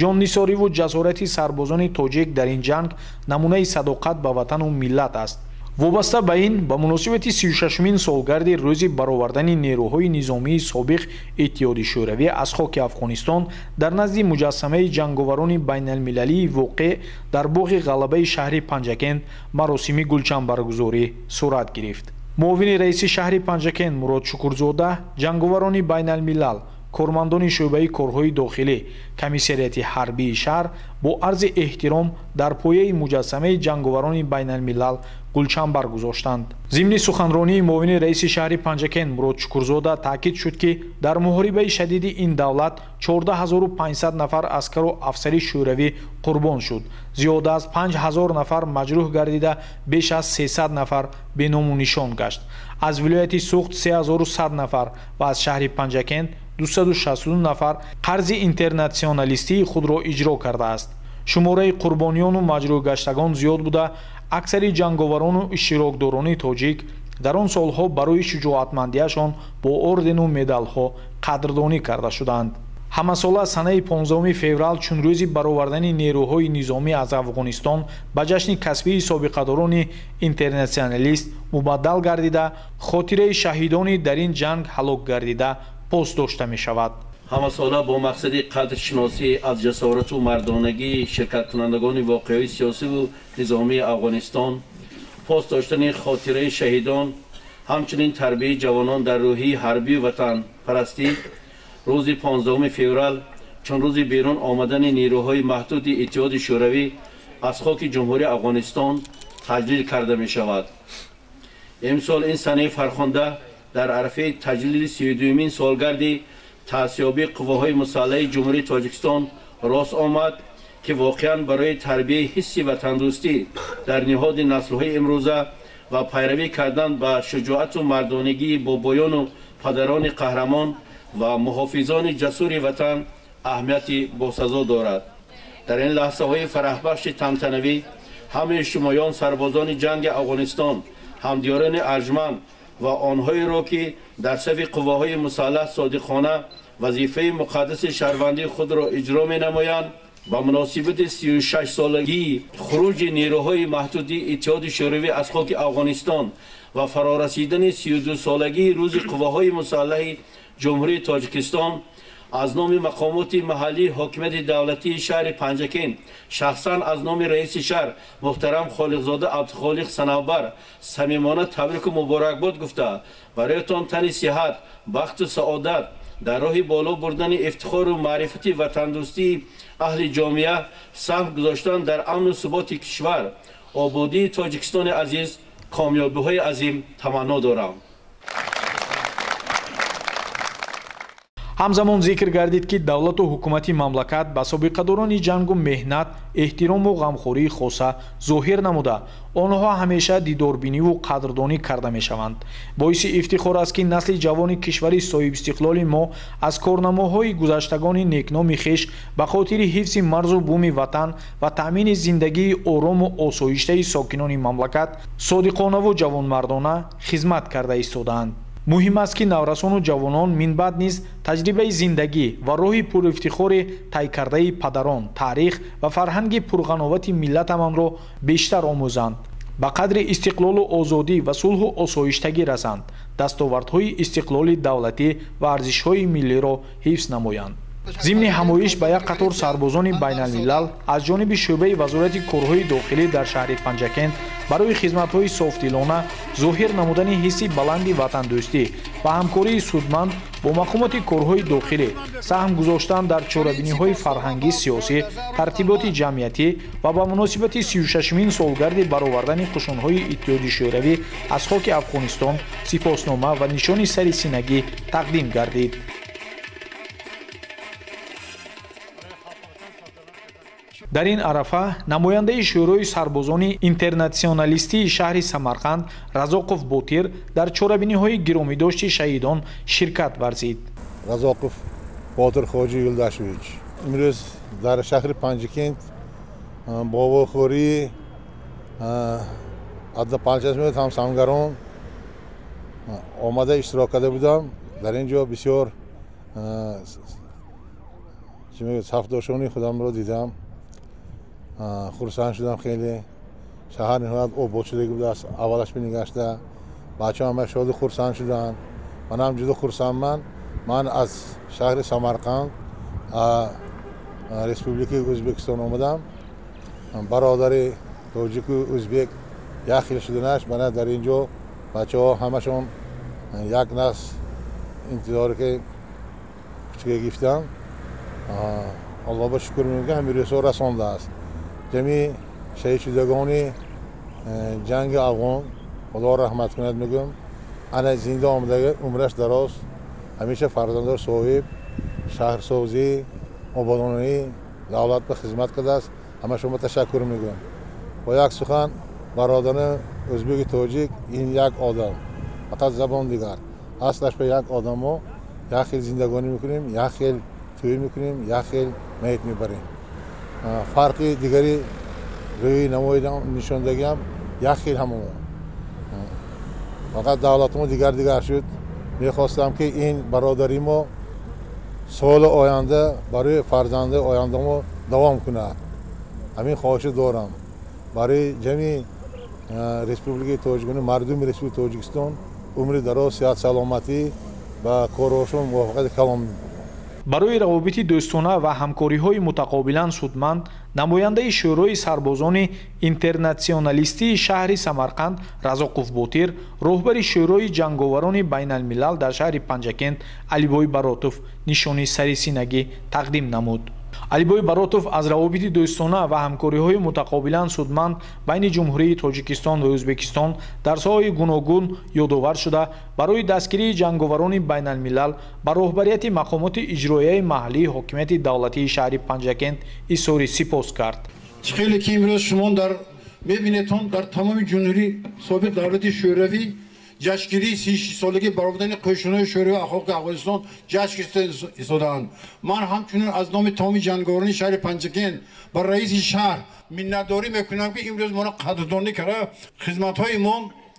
Ҷоннисориву ҷасорати сарбозони тоҷик дар ин ҷанг намунаи садоқат ба ватану миллат аст. Вобаста ба ин, ба муносибати 36-мин солгарди рӯзи баровардани нерӯҳои низомии собиқ Иттиҳоди Шӯравӣ аз хоки Афғонистон дар назди муҷассамаи ҷанговарони байналмилалии воқеъ дар боғи ғалабаи шаҳри Панҷакент маросими гулчанбаргузорӣ сурат гирифт. Муовини раиси шаҳри Панҷакент Мурод Шукурзода, ҷанговарони байналмилал, кормандони шӯъбаи корҳои дохилӣ, комиссариати ҳарбии шаҳр бо арзи эҳтиром дар пояи муҷассамаи ҷанговарони байналмилал гулчанбар гузоштанд. Зимни суханронии муовини раиси шаҳри Панҷакент Мурод Шукурзода таъкид шуд, ки дар муҳорибаи шадиди ин давлат 14500 нафар аскару афсари шӯравӣ қурбон шуд, зиёда аз 5000 нафар маҷрӯҳ гардида, беш аз 300 нафар беному нишон гашт. Аз вилояти Суғд 3100 нафар ва аз шаҳри Панҷакент 262 нафар қарзи интернатсионалистии худро иҷро кардааст. Шумораи қурбониёну маҷрӯҳгаштагон зиёд буда, аксари ҷанговарону иштирокдорони тоҷик дар он солҳо барои шуҷоатмандиашон бо ордену медалҳо қадрдонӣ карда шуданд. Ҳамасола санаи 15 феврал чун рӯзи баровардани нерӯҳои низомӣ аз Афғонистон ба ҷашни касбии собиқадорони интернатсионалист мубаддал гардида, хотираи шаҳидони дар ин ҷанг ҳалок гардида пос дошта мешавад. Ҳамасола бо мақсади қадршиносӣ аз ҷасорату мардонагии ширкаткунандагони воқеаҳои сиёсиву низомии Афғонистон, пос доштани хотираи шаҳидон, ҳамчунин тарбияи ҷавонон дар рӯҳии ҳарбию ватанпарастӣ, рӯзи 15 феврал чун рӯзи берун омадани нерӯҳои маҳдуди Иттиҳоди Шӯравӣ аз хоки Ҷумҳурии Афғонистон таҷлил карда мешавад. Имсол ин санаи фархунда дар арафаи таҷлили 32-мин солгарди таъсисёбии қувваҳои мусаллаҳи Ҷумҳурии Тоҷикистон рост омад, ки воқеан барои тарбияи ҳисси ватандӯстӣ дар ниҳоди наслҳои имрӯза ва пайравӣ кардан ба шуҷоату мардонагии бобоёну падарони қаҳрамон ва муҳофизони ҷасури ватан аҳамияти босазо дорад. Дар ин лаҳзаҳои фараҳбахши тантанавӣ ҳамаи шумоён сарбозони ҷанги Афғонистон, ҳамдиёрони арҷманд ва онҳоеро, ки дар сафи қувваҳои мусаллаҳ содиқона вазифаи муқаддаси шаҳрвандии худро иҷро менамоянд, ба муносибати 36-солагии хуруҷи нерӯҳои маҳдуди Иттиҳоди Шӯравӣ аз хоки Афғонистон ва фарорасидани 32-солагии рӯзи қувваҳои мусаллаҳи Ҷумҳурии Тоҷикистон аз номи мақомоти маҳаллии ҳокимияти давлатии шаҳри Панҷакент, шахсан аз номи раиси шаҳр муҳтарам Холиқзода Абдухолиқ Санавбар самимона табрику муборакбод гуфта, бароятон тани сиҳат, бахту саодат, дар роҳи боло бурдани ифтихору маърифати ватандӯстии аҳли ҷомеа, саҳм гузоштан дар амну суботи кишвар, ободии Тоҷикистони азиз, комёбиҳои азим таманно дорам. Ҳамзамон зикр гардид, ки давлату ҳукумати мамлакат ба собиқадорони ҷангу меҳнат эҳтирому ғамхории хоса зоҳир намуда, онҳо ҳамеша дидорбиниву қадрдонӣ карда мешаванд. Боиси ифтихор аст, ки насли ҷавони кишвари соҳибистиқлоли мо аз корнамоҳои гузаштагони некноми хеш ба хотири ҳифзи марзу буми ватан ва таъмини зиндагии орому осоиштаи сокинони мамлакат содиқонаву ҷавонмардона хизмат карда истодаанд. Муҳим аст, ки наврасону ҷавонон минбаъд низ таҷрибаи зиндагӣ ва роҳи пурэфтихори тай кардаи падарон, таърих ва фарҳанги пурғановати миллатамонро бештар омӯзанд, ба қадри истиқлолу озодӣ ва сулҳу осоиштагӣ расанд, дастовардҳои истиқлоли давлатӣ ва арзишҳои миллиро ҳифз намоянд. Зимни ҳамоиш ба як қатор сарбозони байналмилал аз ҷониби шӯъбаи вазорати корҳои дохилӣ дар шаҳри Панҷакент барои хизматҳои софдилона, зоҳир намудани ҳисси баланди ватандӯстӣ ва ҳамкории судманд бо мақомоти корҳои дохилӣ, саҳм гузоштан дар чорабиниҳои фарҳангӣ, сиёсӣ, тартиботи ҷамъиятӣ ва ба муносибати 36-мин солгарди баровардани қушунҳои Иттиҳоди Шӯравӣ аз хоки Афғонистон сипоснома ва нишони сари синагӣ тақдим гардид. Дар ин арафа намояндаи шӯрои сарбозони интернатсионалистии шаҳри Самарқанд Разоқов Ботир дар чорабиниҳои гиромидошти шаҳидон ширкат варзид. Разоқов Ботир Хоҷи Юлдашевич имрӯз дар шаҳри Панҷакент бо вохӯрии однопанҷасмет ҳамсангарон омада иштирок карда будам. Дар ин ҷо бисёр сафдошони худамро дидам, хурсанд шудам. Хеле шаҳар ниҳоят обод шуда будааст. Аввалаш бинигашта бачаҳо ҳама шоду хурсанд шуданд. Манам ҷудо хурсандман. Ман аз шаҳри Самарқанд, Республикаи Ӯзбекистон омадам. Бародари тоҷику ӯзбек як хел шуданаш мана дар ин ҷо бачаҳо ҳамашон як насл интизоре ки кучка гирифтам. Аллоҳ ба шукр мегӯям, ҳамин рӯзҳо расондааст. Ҷамъи шаҳидшудагони ҷанги афғон Худо раҳмат кунад мегӯям. Ана зинда омадага, умраш дароз, ҳамеша фарзанддор, соҳиб шаҳрсозӣ, ободонӣ давлат ба хизмат кардааст. Ҳама шумо ташаккур мегӯям. Бо як сухан, бародари ӯзбеки тоҷик ин як одам, фақат забон дигар. Аслаш ба як одамо як хел зиндагонӣ мекунем, як хел тӯй мекунем, як хел маит мебарем. Фарқи дигари рӯи намои нишондагиам як хел ҳамамо. Фақат давлатмо дигар дигар шуд. Мехостам, ки ин бародари мо соли оянда барои фарзанди ояндамо давом кунад. Ҳамин хоҳишу дорам барои ҷамъи Республикаи Тоҷикистон, мардуми Республикаи Тоҷикистон умри дароз, сиҳат, саломатӣ ва корҳошон муваффақияти калон. Барои равобити дӯстона ва ҳамкориҳои мутақобилан судманд намояндаи шӯрои сарбозони интернатсионалистии шаҳри Самарқанд Разоқов Ботир, роҳбари шӯрои ҷанговарони байналмилал дар шаҳри Панҷакент Алибой Баротов нишони сари синагӣ тақдим намуд. Алибой Баротов аз равобити дӯстона ва ҳамкориҳои мутақобилан судманд байни Ҷумҳурии Тоҷикистон ва Ӯзбекистон дар соҳаҳои гуногун ёдовар шуда, барои дастгирии ҷанговарони байналмилал ба роҳбарияти мақомоти иҷроияи маҳаллии ҳокимияти давлатии шаҳри Панҷакент изҳори сипос кард. Хеле ки имрӯз шумо дар мебинедтон дар тамоми ҷумҳурии собиқ давлати Шӯравӣ ҷашнгирии 36-солагии баровардани қӯшунҳои Шӯравӣ аз хоки Афғонистон ҷашн гирифта истодаанд. Ман ҳамчунин аз номи тамоми ҷанговарони шаҳри Панҷакент ба раиси шаҳр миннатдорӣ мекунам, ки имрӯз моро қадрдонӣ карда, хизматҳои мо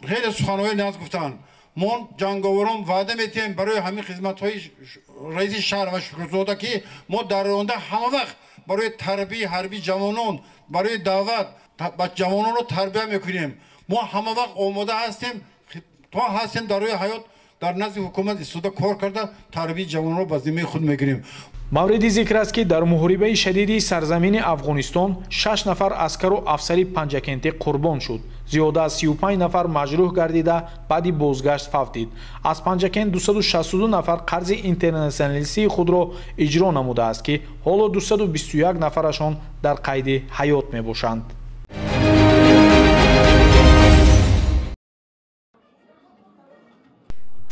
хеле суханҳои нағз гуфтанд. Мо ҷанговарон ваъда метиҳем барои ҳамин хизматҳои раиси шаҳр ва Шукрзода, ки мо дар оянда ҳама вақт барои тарбияи ҳарбии ҷавонон, барои даъват ба ҷавононро тарбия мекунем. Мо ҳама вақт омода ҳастем, то ҳастем дар рӯи ҳаёт Дар назди ҳукумат истода кор карда, тарбияи ҷавонро ба зиммаи худ мегирем. Мавриди зикр аст, ки дар муҳорибаи шадиди сарзамини Афғонистон 6 нафар аскару афсари Панҷакентӣ қурбон шуд. Зиёда аз 35 нафар маҷрӯҳ гардида, баъди бозгашт фавтид. Аз Панҷакент 262 нафар қарзи интернационалистии худро иҷро намудааст, ки ҳоло 221 нафарашон дар қайди ҳаёт мебошанд.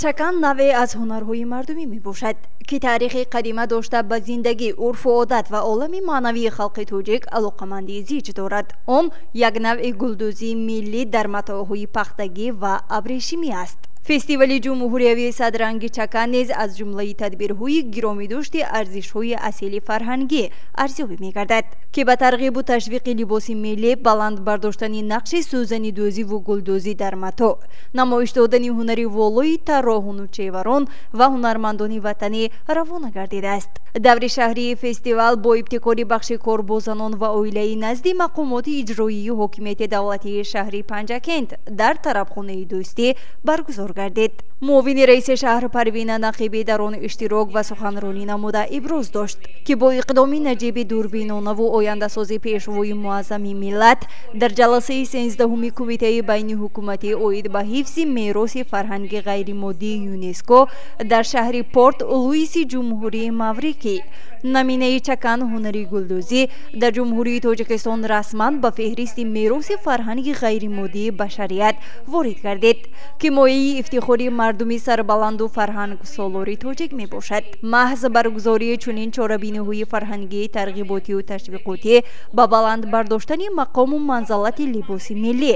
Чакан навъе аз ҳунарҳои мардумӣ мебошад, ки таърихи қадима дошта, ба зиндагӣ, урфу одат ва олами маънавии халқи тоҷик алоқамандии зич дорад. Он як навъи гулдӯзии миллӣ дар матоъҳои пахтагӣ ва абрешимӣ аст. Фестивали ҷумҳуриявии садранги чакан низ аз ҷумлаи тадбирҳои гиромидошти арзишҳои асили фарҳангӣ арзёбӣ мегардад, ки ба тарғибу ташвиқи либоси миллӣ, баланд бардоштани нақши сӯзанидӯзиву гулдӯзӣ дар матоъ, намоиш додани ҳунари волои тарроҳону чеварон ва ҳунармандони ватанӣ равона гардидааст. Даври шаҳрии фестивал бо ибтикори бахши кор бо занон ва оилаи назди мақомоти иҷроии ҳокимияти давлатии шаҳри Панҷакент дар тарабхонаи Дӯстӣ баргузор гардид. Муовини раиси шаҳр Парвина Нақибӣ дар он иштирок ва суханронӣ намуда иброз дошт, ки бо иқдоми наҷиби дурбинонаву ояндасози пешвои муаззами миллат дар ҷаласаи 13-уми Кумитаи байниҳукуматӣ оид ба ҳифзи мероси фарҳанги ғайримоддии ЮНЕСКО дар шаҳри Порт Луиси Ҷумҳурии Маврикӣ номинаи чакан ҳунари гулдӯзӣ дар Ҷумҳурии Тоҷикистон расман ба феҳристи мероси фарҳанги ғайримоддии башарият ворид гардид, ки мояи ифтихори мардуми сарбаланду фарҳангсолори тоҷик мебошад. Маҳз баргузории чунин чорабиниҳои фарҳангии тарғиботию ташвиқотӣ ба баланд бардоштани мақому манзалати либоси миллӣ,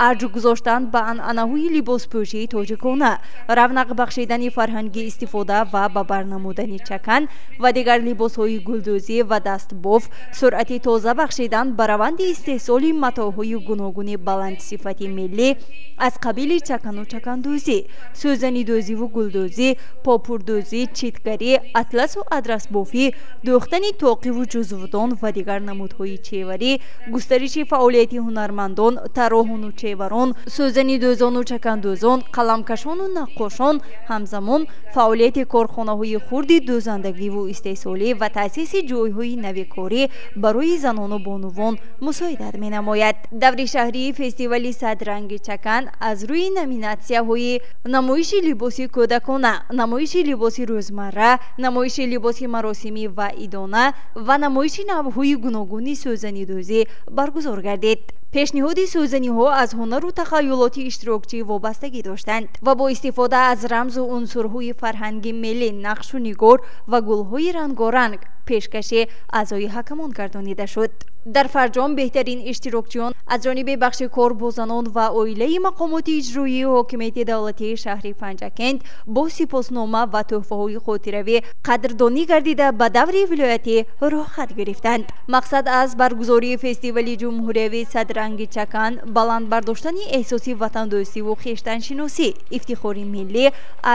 арҷ гузоштан ба анъанаҳои либоспӯшии тоҷикона, равнақ бахшидани фарҳанги истифода ва ба бар намудани чакан ва дигар либосҳои гулдӯзӣ ва дастбоф, суръати тоза бахшидан ба раванди истеҳсоли матоъҳои гуногуни баландсифати миллӣ аз қабили чакану чакандӯзӣ, сӯзанидӯзиву гулдӯзӣ, попурдӯзӣ, читгарӣ, атласу адрасбофӣ, дӯхтани тоқиву ҷузвдон ва дигар намудҳои чеварӣ, густариши фаъолияти ҳунармандон, тарроҳону чеварон, сӯзанидӯзону чакандӯзон, қаламкашону наққошон, ҳамзамон фаъолияти корхонаҳои хурди дӯзандагиву истеҳсолӣ ва таъсиси ҷойҳои нави корӣ барои занону бонувон мусоидат менамояд. Даври шаҳрии фестивали садранги чакан аз рӯи номинатсияҳои намоиши либоси кӯдакона, намоиши либоси рӯзмарра, намоиши либоси маросимӣ ва идона ва намоиши навъҳои гуногуни сӯзанидӯзӣ баргузор гардид. Пешниҳоди сӯзаниҳо аз ҳунару тахайюлоти иштирокчӣ вобастагӣ доштанд ва бо истифода аз рамзу унсурҳои фарҳанги миллӣ, нақшу нигор ва гулҳои рангоранг пешкаши аъзои ҳакамон гардонида шуд. Дар фарҷом беҳтарин иштирокчиён аз ҷониби бахши кор бо занон ва оилаи мақомоти иҷроии ҳокимияти давлатии шаҳри Панҷакент бо сипоснома ва тӯҳфаҳои хотиравӣ қадрдонӣ гардида, ба даври вилоятӣ роҳхат гирифтанд. Мақсад аз баргузории фестивали ҷумҳуриявии садранги чакан баланд бардоштани эҳсоси ватандӯстиву хештаншиносӣ, ифтихори миллӣ,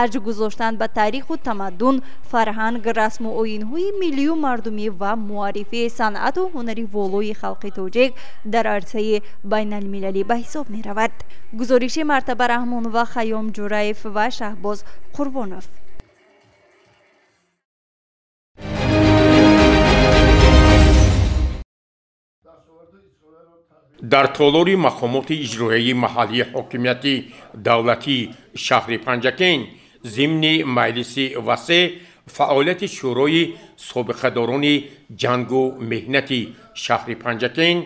арҷ гузоштан ба таъриху тамаддун, фарҳанг, расму оинҳои миллию мардумӣ ва муаррифии санъату ҳунари волои халқи тоҷик дар арсаи байналмилалӣ ба ҳисоб меравад. Гузориши Мартаба Раҳмонова, Хайём Ҷураев ва Шаҳбоз Қурбонов. Дар толори мақомоти иҷроияи маҳаллии ҳокимияти давлатии шаҳри Панҷакент зимни маҷлиси васеъ фаъолияти Шӯрои собиқадорони ҷангу меҳнати шаҳри Панҷакент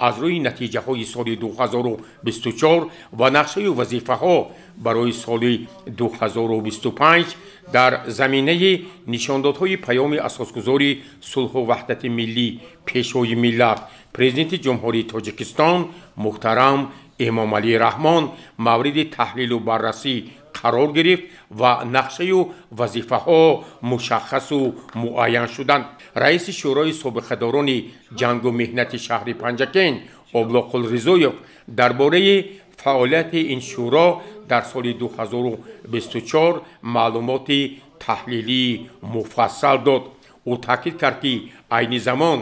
аз рӯи натиҷаҳои соли 2024 ва нақшаю вазифаҳо барои соли 2025 дар заминаи нишондодҳои Паёми Асосгузори сулҳу ваҳдати миллӣ, Пешвои миллат, Президенти Ҷумҳурии Тоҷикистон муҳтарам Эмомалӣ Раҳмон мавриди таҳлилу баррасӣ қарор гирифт ва нақшаю вазифаҳо мушаххасу муайян шуданд. Раиси Шӯрои собиқадорони ҷангу меҳнати шаҳри Панҷакент Облоқул Ризоев дар бораи фаъолияти ин шӯро дар соли 2024 маълумоти таҳлилии муфассал дод. Ӯ таъкид кард, ки айни замон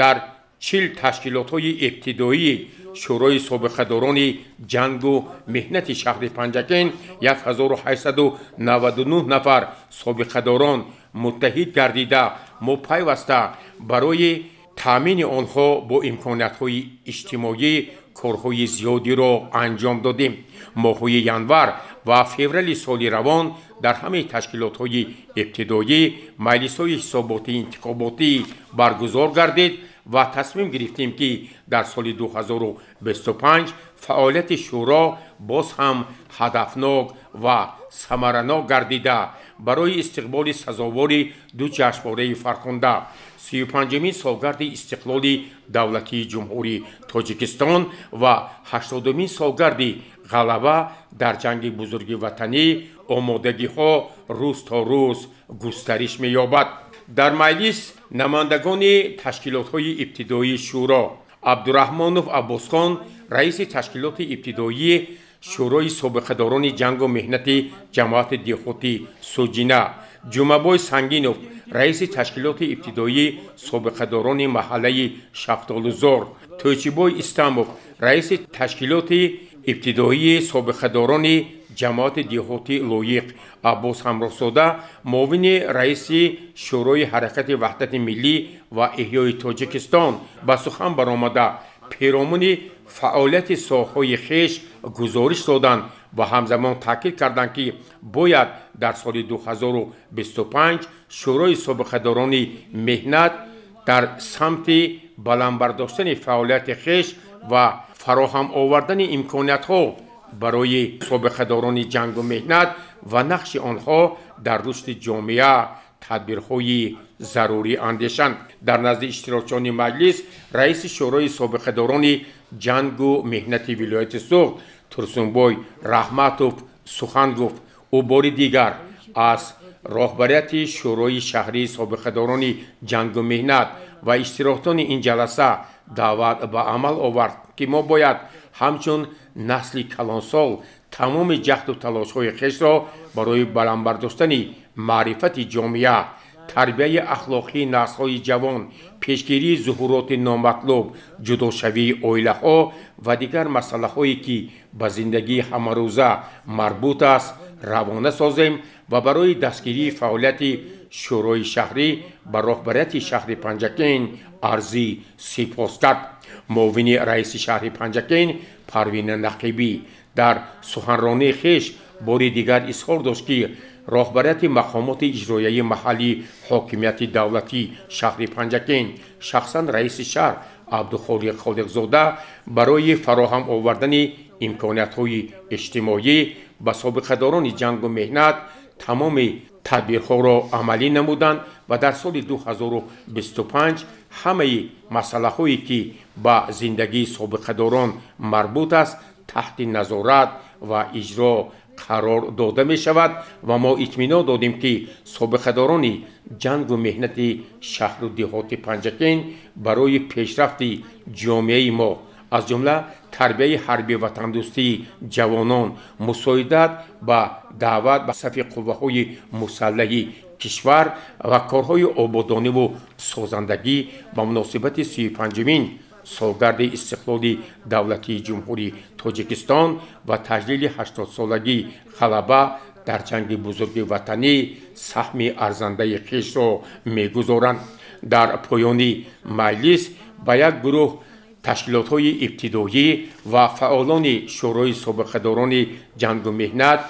дар 40 ташкилотҳои ибтидоии Шӯрои собиқадорони ҷангу меҳнати шаҳри Панҷакент 1899 нафар собиқадорон муттаҳид гардида, мо пайваста барои таъмини онҳо бо имкониятҳои иҷтимоӣ корҳои зиёдиро анҷом додем. Моҳҳои январ ва феврали соли равон дар ҳамаи ташкилотҳои ибтидоӣ маҷлисҳои ҳисоботии интихоботӣ баргузор гардид ва тасмим гирифтем, ки дар соли 2025 фаъолияти шӯро боз ҳам ҳадафнок ва самаранок гардида, барои истиқболи сазовори ду ҷашнвораи фархунда 35-умин солгарди истиқлоли давлатии Ҷумҳурии Тоҷикистон ва 80-умин солгарди ғалаба дар ҷанги бузурги ватанӣ омодагиҳо рӯз то рӯз густариш меёбад. Дар маҷлис намояндагони ташкилотҳои ибтидоии шӯро Абдураҳмонов Аббосхон, раиси ташкилоти ибтидоии Шӯрои собиқадорони ҷангу меҳнати ҷамоати деҳоти Суҷина, Ҷумабой Сангинов, раиси ташкилоти ибтидоии собиқадорони маҳаллаи Шафтолузор, Тӯйчибой Истамов, раиси ташкилоти ибтидоии собиқадорони ҷамоати деҳоти Лоиқ, Аббос Ҳамроҳзода, муовини раиси Шӯрои ҳаракати ваҳдати миллӣ ва эҳёи Тоҷикистон ба сухан баромада, перомуни фаъолияти соҳаҳои хеш гузориш доданд ва ҳамзамон таъкид карданд, ки бояд дар соли 2025 Шӯрои собиқадорони меҳнат дар самти баланд бардоштани фаъолияти хеш ва фароҳам овардани имкониятҳо барои собиқадорони ҷангу меҳнат ва нақши онҳо дар рушди ҷомеа тадбирҳои зарурӣ андешанд. Дар назди иштирокчиёни маҷлис раиси Шӯрои собиқадорони ҷангу меҳнати вилояти Суғд Турсунбой Раҳматов сухан гуфт. Ӯ бори дигар аз роҳбарияти Шӯрои шаҳрии собиқадорони ҷангу меҳнат ва иштирокчиёни ин ҷаласа даъват ба амал овард, ки мо бояд ҳамчун насли калонсол тамоми ҷаҳду талошҳои хешро барои баланд бардоштани маърифати ҷомеа, тарбияи ахлоқии наслҳои ҷавон, пешгирии зуҳуроти номатлуб, ҷудошавии оилаҳо ва дигар масъалаҳое, ки ба зиндагии ҳамарӯза марбут аст, равона созем ва барои дастгирии фаъолияти Шӯрои шаҳрӣ ба роҳбарияти шаҳри Панҷакент арзи сипос кард. Муовини раиси шаҳри Панҷакент Парвина Нақибӣ дар суханронии хеш бори дигар изҳор дошт, ки роҳбарияти мақомоти иҷроияи маҳаллии ҳокимияти давлатии шаҳри Панҷакент, шахсан раиси шаҳр Абдухолиқ Холиқзода барои фароҳам овардани имкониятҳои иҷтимоӣ ба собиқадорони ҷангу меҳнат тамоми тадбирҳоро амалӣ намуданд ва дар соли 2025 ҳамаи масъалаҳое, ки ба зиндагии собиқадорон марбут аст, таҳти назорат ва иҷро қарор дода мешавад ва мо итминон додем, ки собиқадорони ҷангу меҳнати шаҳру деҳоти Панҷакент барои пешрафти ҷомеаи мо, аз ҷумла тарбияи ҳарби ватандӯстии ҷавонон, мусоидат ба даъват ба сафи қувваҳои мусаллаҳи кишвар ва корҳои ободониву созандагӣ ба муносибати 35-умин солгарди истиқлоли давлатии Ҷумҳурии Тоҷикистон ва таҷлили 80-солагии ғалаба дар ҷанги бузурги ватанӣ саҳми арзандаи хешро мегузоранд. Дар поёни маҷлис ба як гурӯҳ ташкилотҳои ибтидоӣ ва фаъолони Шӯрои собиқадорони ҷангу меҳнат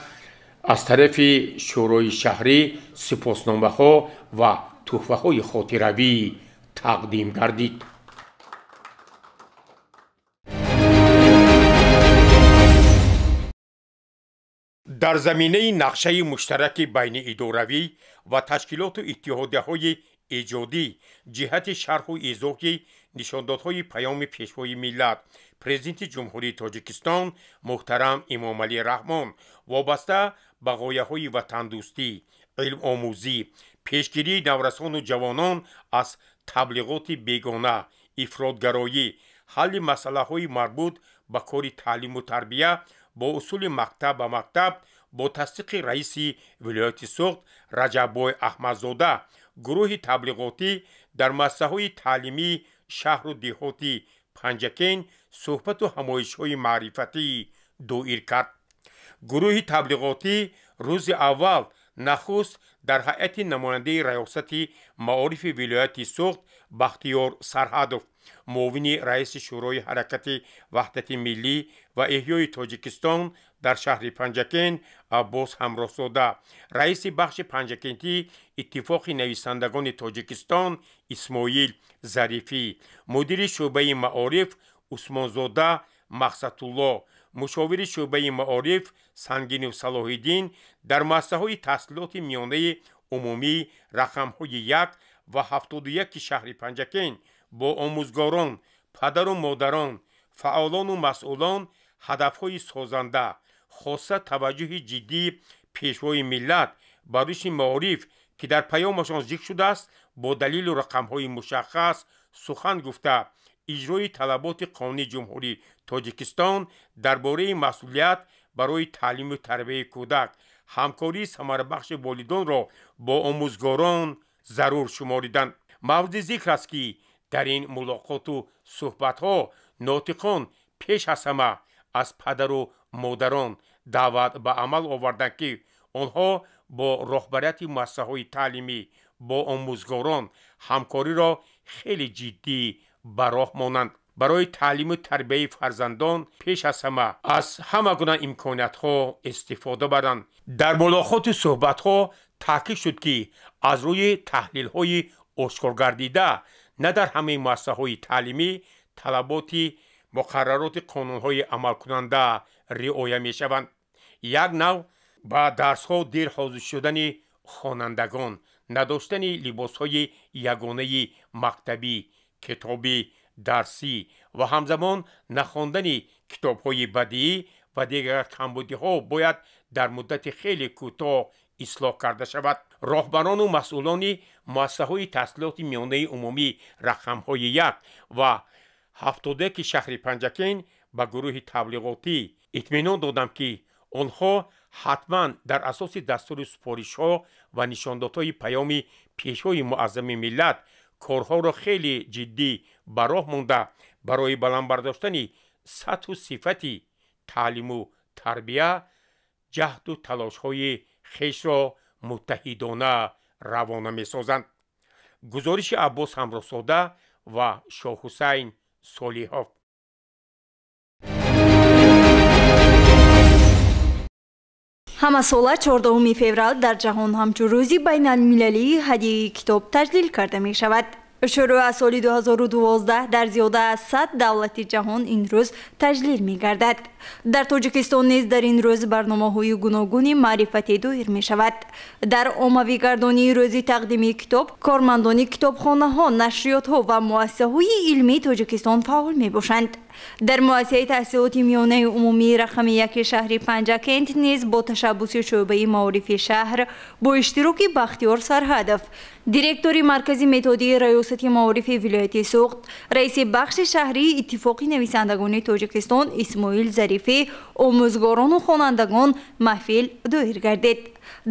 аз тарафи Шӯрои шаҳрӣ сипосномаҳо ва туҳфаҳои хотиравӣ тақдим гардид. Дар заминаи нақшаи муштараки байниидоравӣ ва ташкилоту иттиҳодияҳои эҷодӣ ҷиҳати шарҳу изоҳи нишондодҳои паёми Пешвои миллат, Президенти Ҷумҳурии Тоҷикистон муҳтарам Эмомалӣ Раҳмон вобаста ба ғояҳои ватандӯстӣ, илмомӯзӣ, пешгирии наврасону ҷавонон аз таблиғоти бегона, ифротгароӣ, ҳалли масъалаҳои марбут ба кори таълиму тарбия бо усули мактаб ба мактаб бо тасдиқи раиси вилояти Суғд Раҷаббой Аҳмадзода гурӯҳи таблиғотӣ дар муассисаҳои таълимии шаҳру деҳоти Панҷакент суҳбату ҳамоишҳои маърифатӣ доир кард. Гурӯҳи таблиғотӣ рӯзи аввал нахуст дар ҳайати намояндаи раёсати маорифи вилояти Суғд Бахтиёр Сарҳадов, муовини раиси Шӯрои ҳаракати ваҳдати миллӣ ва эҳёи Тоҷикистон дар шаҳри Панҷакент Аббос Ҳамроҳзода, раиси бахши Панҷакентӣ Иттифоқи нависандагони Тоҷикистон Исмоил Зарифӣ, мудири шӯъбаи маориф Усмонзода Мақсадулло, мушовири шӯъбаи маориф Сангинов Салоҳиддин дар муассисаҳои таҳсилоти миёнаи умумӣ рақамҳои 1 ва 71 шаҳри Панҷакент бо омӯзгорон, падару модарон, фаъолону масъулон ҳадафҳои созанда, хоса таваҷҷӯҳи ҷиддии пешвои миллат ба рушди маориф, ки дар паёмашон зикр шудааст, бо далилу рақамҳои мушаххас сухан гуфта, иҷрои талаботи Қонуни Ҷумҳурии Тоҷикистон дар бораи масъулият барои таълиму тарбияи кӯдак, ҳамкории самарабахши волидонро бо омӯзгорон зарур шумориданд. Мавриди зикр аст, ки дар ин мулоқоту суҳбатҳо нотиқон пеш аз ҳама аз падару модарон даъват ба амал оварданд, ки онҳо бо роҳбарияти муассисаҳои таълимӣ, бо омӯзгорон ҳамкориро хеле ҷиддӣ ба роҳ монанд. Барои таълиму тарбияи фарзандон пеш аз ҳама аз ҳама гуна имкониятҳо истифода баранд. Дар мулоқоту суҳбатҳо таъкид шуд, ки аз рӯи таҳлилҳои ошкоргардида на дар ҳамаи муассисаҳои таълимӣ талаботи муқаррароти қонунҳои амалкунанда риоя мешаванд. Як нав ба дарсҳо дер ҳозир шудани хонандагон, надоштани либосҳои ягонаи мактабӣ, китоби дарсӣ ва ҳамзамон нахондани китобҳои бадиӣ ва дигар камбудиҳо бояд дар муддати хеле кӯтоҳ ислоҳ карда шавад. Роҳбарону масъулони муассисаҳои таҳсилоти миёнаи умумӣ рақамҳои 1 ва 71 шаҳри Панҷакент ба гурӯҳи таблиғотӣ итминон додам, ки онҳо ҳатман дар асоси дастуру супоришҳо ва нишондодҳои паёми пешвои муаззами миллат корҳоро хеле ҷиддӣ ба роҳ монда, барои баланд бардоштани сатҳу сифати таълиму тарбия ҷаҳду талошҳои хешро муттаҳидона равона месозанд. Гузориши Аббос Ҳамроҳзода ва Шоҳҳусайн Солиҳов. Ҳамасола 14 феврал дар ҷаҳон ҳамчун рӯзи байналмилалии ҳадияи китоб таҷлил карда мешавад. Шурӯъ аз соли 2012 дар зиёда аз 100 давлати ҷаҳон ин рӯз таҷлил мегардад. Дар Тоҷикистон низ дар ин рӯз барномаҳои гуногуни маърифатӣ доир мешавад. Дар оммавигардонии рӯзи тақдими китоб кормандони китобхонаҳо, нашриётҳо ва муассисаҳои илмии Тоҷикистон фаъол мебошанд. Дар муассисаи таҳсилоти миёнаи умумии рақами 1 шаҳри Панҷакент низ бо ташаббуси шӯъбаи маорифи шаҳр бо иштироки Бахтиёр Сарҳадов, директори маркази методии раёсати маорифи вилояти Суғд, раиси бахши шаҳрии Иттифоқи нависандагони Тоҷикистон Исмоил Зарифӣ, омӯзгорону хонандагон маҳфил доир гардид.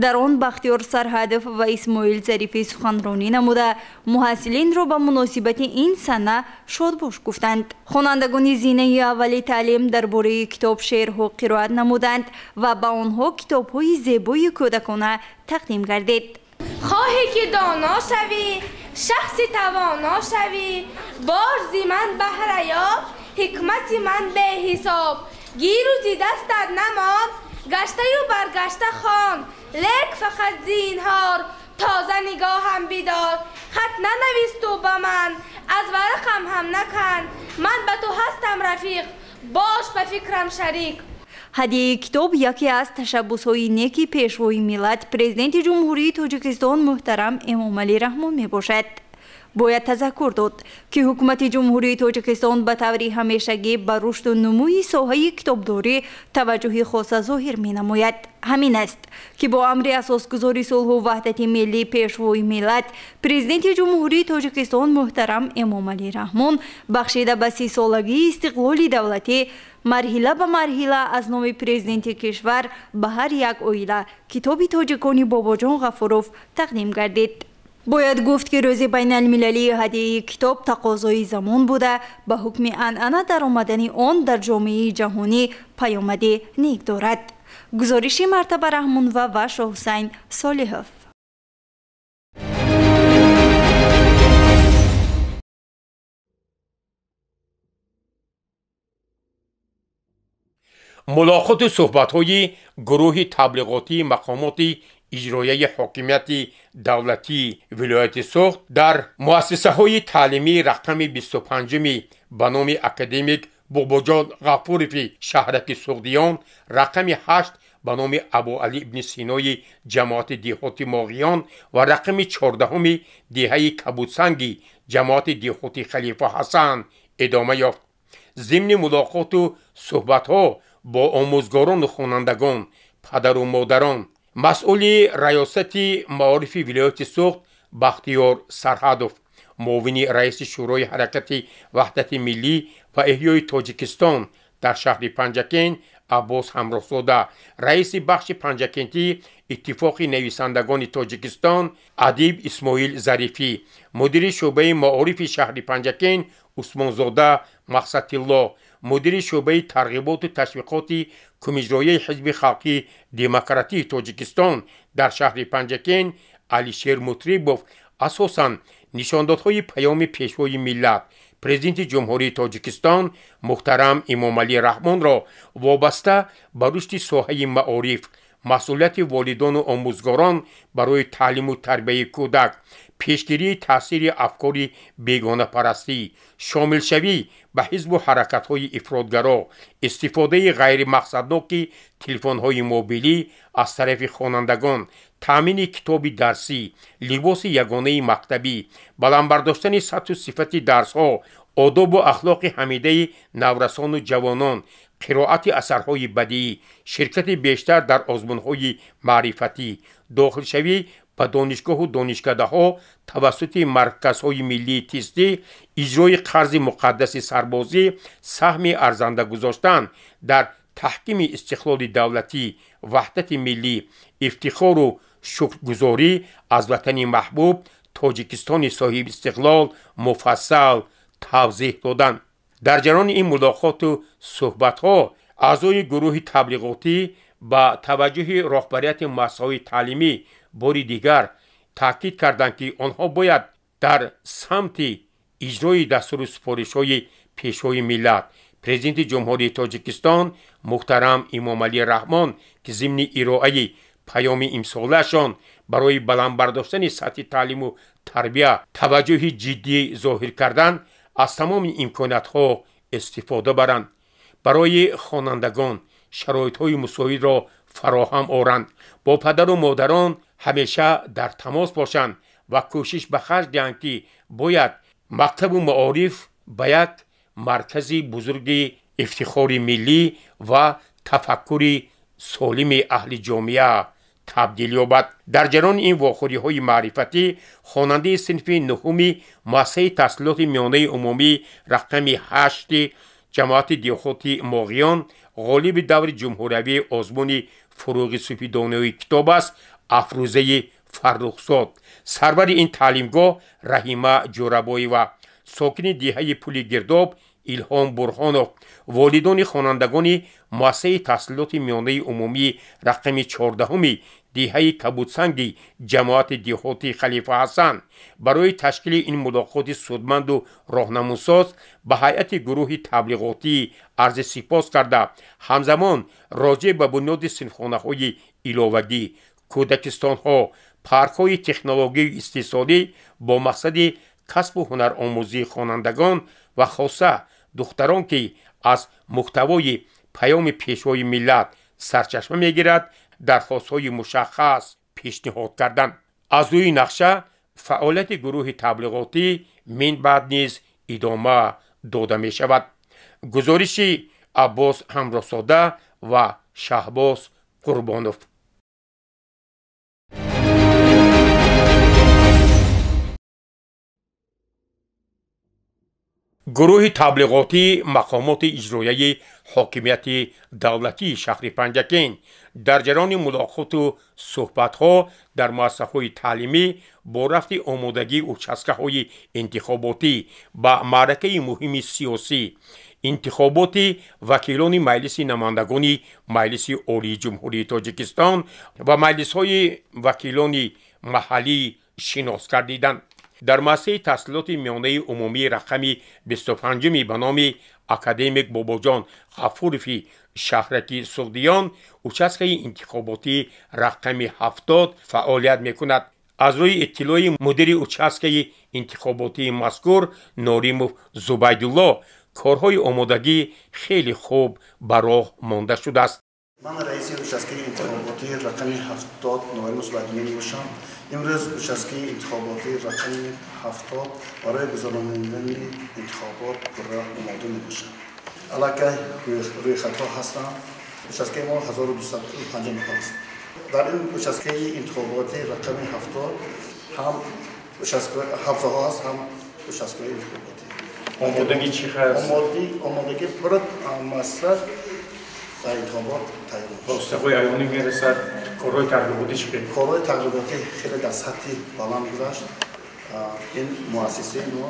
Дар он Бахтиёр Сарҳадов ва Исмоил Зарифӣ суханронӣ намуда, муҳассилинро ба муносибати ин сана шодбош гуфтанд. Хонандагони зинаи аввали таълим дар бораи китоб шеърҳо қироат намуданд ва ба онҳо китобҳои зебои кӯдакона тақдим гардид. Хоҳӣ ки доно шавӣ, шахси тавоно шавӣ, бор зи ман баҳра ёб, ҳикмати ман беҳисоб. Гиру зи дастат намон, гаштаю баргашта хон, лек фақат зинҳор, тоза нигоҳам бидор. Хат нанавис ту ба ман, аз варақам ҳам накан, ман ба ту ҳастам рафиқ, бош ба фикрам шарик. Ҳадияи китоб яке аз ташаббусҳои неки пешвои миллат, Президенти Ҷумҳурии Тоҷикистон муҳтарам Эмомалӣ Раҳмон мебошад. Бояд тазаккур дод, ки ҳукумати Ҷумҳурии Тоҷикистон ба таври ҳамешагӣ ба рушду нумӯи соҳаи китобдорӣ таваҷҷӯҳи хоса зоҳир менамояд. Ҳамин аст, ки бо амри асосгузори сулҳу ваҳдати миллӣ, пешвои миллат, Президенти Ҷумҳурии Тоҷикистон муҳтарам Эмомалӣ Раҳмон бахшида ба 30-солагии истиқлоли давлатӣ марҳила ба марҳила аз номи президенти кишвар ба ҳар як оила китоби тоҷикони Бобоҷон Ғафуров тақдим гардид. Бояд гуфт, ки рӯзи байналмилалии ҳадияи китоб тақозои замон буда, ба ҳукми анъана даромадани он дар ҷомеаи ҷаҳонӣ паёмади нек дорад. Гузориши Мартаба Раҳмонова ва Шоҳҳусайн Солиҳов. Мулоқоту суҳбатҳои гурӯҳи таблиғотии мақомоти иҷроияи ҳокимияти давлатии вилояти Суғд дар муассисаҳои таълимии рақами 25-уми ба номи академик Бобоҷон Ғафурови шаҳраки Суғдиён, рақами 8 ба номи Абуалӣ ибни Синои ҷамоати деҳоти Моғиён ва рақами 14-уми деҳаи Кабудсанги ҷамоати деҳоти Халифа Ҳасан идома ёфт. Зимни мулоқоту суҳбатҳо бо омӯзгорону хонандагон, падару модарон, масъули раёсати маорифи вилояти Суғд Бахтиёр Сарҳадов, муовини раиси Шӯрои ҳаракати ваҳдати миллӣ ва эҳёи Тоҷикистон дар шаҳри Панҷакент Аббос Ҳамроҳзода, раиси бахши Панҷакентӣ Иттифоқи нависандагони Тоҷикистон адиб Исмоил Зарифӣ, мудири шӯъбаи маорифи шаҳри Панҷакент Усмонзода Мақсадтилло, мудири шӯъбаи тарғиботу ташвиқоти Кумиҷроияи Ҳизби халқӣ демократии Тоҷикистон дар шаҳри Панҷакент Алишер Мутрибов асосан нишондодҳои паёми Пешвои миллат, Президенти Ҷумҳурии Тоҷикистон муҳтарам Эмомалӣ Раҳмонро вобаста ба рушди соҳаи маориф, масъулияти волидону омӯзгорон барои таълиму тарбияи кӯдак, пешгирии таъсири афкори бегонапарастӣ, шомилшавӣ ба ҳизбу ҳаракатҳои ифротгаро, истифодаи ғайримақсадноки телефонҳои мобилӣ аз тарафи хонандагон, таъмини китоби дарсӣ, либоси ягонаи мактабӣ, баланд бардоштани сатҳу сифати дарсҳо, одобу ахлоқи ҳамидаи наврасону ҷавонон, қироати асарҳои бадиӣ, ширкати бештар дар озмунҳои маърифатӣ, дохилшавӣ ба донишгоҳу донишкадаҳо тавассути марказҳои миллии тестӣ, иҷрои қарзи муқаддаси сарбозӣ, саҳми арзанда гузоштан дар таҳкими истиқлоли давлатӣ, ваҳдати миллӣ, ифтихору шукргузорӣ аз ватани маҳбуб Тоҷикистони соҳибистиқлол муфассал тавзеҳ доданд. Дар ҷараёни ин мулоқоту суҳбатҳо аъзои гурӯҳи таблиғотӣ ба таваҷҷӯҳи роҳбарияти муассисаҳои таълимӣ бори дигар таъкид карданд, ки онҳо бояд дар самти иҷрои дастуру супоришҳои Пешвои миллат, Президенти Ҷумҳурии Тоҷикистон муҳтарам Эмомалӣ Раҳмон, ки зимни ироаи паёми имсолаашон барои баланд бардоштани сатҳи таълиму тарбия таваҷҷӯҳи ҷиддӣ зоҳир кардан, аз тамоми имкониятҳо истифода баранд, барои хонандагон шароитҳои мусоидро фароҳам оранд, бо падару модарон ҳамеша дар тамос бошанд ва кӯшиш ба харҷ диҳанд, ки бояд мактабу маориф ба як маркази бузурги ифтихори миллӣ ва тафаккури солими аҳли ҷомеа табдил ёбад. Дар ҷараёни ин вохӯриҳои маърифатӣ хонандаи синфи нуҳуми муассисаи таҳсилоти миёнаи умумӣ рақами 8 ҷамоати деҳоти Моғиён ғолиби даври ҷумҳуриявии озмуни Фурӯғи сӯфидонаи китоб аст Афрӯзаи Фаррухзод, сарвари ин таълимгоҳ Раҳима Ҷӯрабоева, сокини деҳаи Пули Гирдоб Илҳом Бурҳонов, волидони хонандагони муассисаи таҳсилоти миёнаи умумӣ рақами 14-уми деҳаи Кабудсанги ҷамоати деҳоти Халифа Ҳасан барои ташкили ин мулоқоти судманду роҳнамунсоз ба ҳайати гурӯҳи таблиғотӣ арзи сипос карда, ҳамзамон роҷеъ ба бунёди синфхонаҳои иловагӣ, кӯдакистонҳо, паркҳои технологияи истеҳсолӣ бо мақсади касбу ҳунаромӯзии хонандагон ва хоса духтарон, ки аз муҳтавои паёми Пешвои миллат сарчашма мегирад, дархостҳои мушаххас пешниҳод карданд. Аз рӯи нақша фаъолияти гурӯҳи таблиғотӣ минбаъд низ идома дода мешавад. Гузориши Аббос Ҳамроҳзода ва Шаҳбоз Қурбонов. Гурӯҳи таблиғотии мақомоти иҷроияи ҳокимияти давлатии шаҳри Панҷакент дар ҷараёни мулоқоту суҳбатҳо дар муассисаҳои таълимӣ бо рафти омодагии участкаҳои интихоботӣ ба маъракаи муҳими сиёсӣ интихоботи вакилони Маҷлиси намояндагони Маҷлиси Олии Ҷумҳурии Тоҷикистон ва маҷлисҳои вакилони маҳаллӣ шинос гардиданд. Дар муассисаи таҳсилоти миёнаи умумии рақами 25 ба номи академик Бобоҷон Ғафурови шаҳраки Суғдиён участкаи интихоботӣ рақами 70 фаъолият мекунад. Аз рӯи иттилои мудири участкаи интихоботии мазкур Норимов Зубайдулло, корҳои омодагӣ хеле хуб ба роҳ монда шудааст. Ман раиси участкаи интихоботии рақами 70 Норимов Зубайдулло мебошам. Имрӯз участкаи интихоботии рақами 70 барои гузаронидани интихобот пурра омода мебошад. Аллакай рӯйхатҳо ҳастанд. Участкаи мо 1250 нафар аст. Дар ин участкаи интихоботии рақами 70 ҳам ҳавзаҳо ҳаст, ҳам участкаи интихоботӣ. Омодагӣ чӣ ҳаст? Омодагӣ пурра муассиса дар интихобот тайёр. Воситаҳои аёнӣ мерасад. Корҳои тарғиботӣ чӣ хел? Корҳои тарғиботӣ хеле дар сатҳи баланд гузашт. Ин муассисаи мо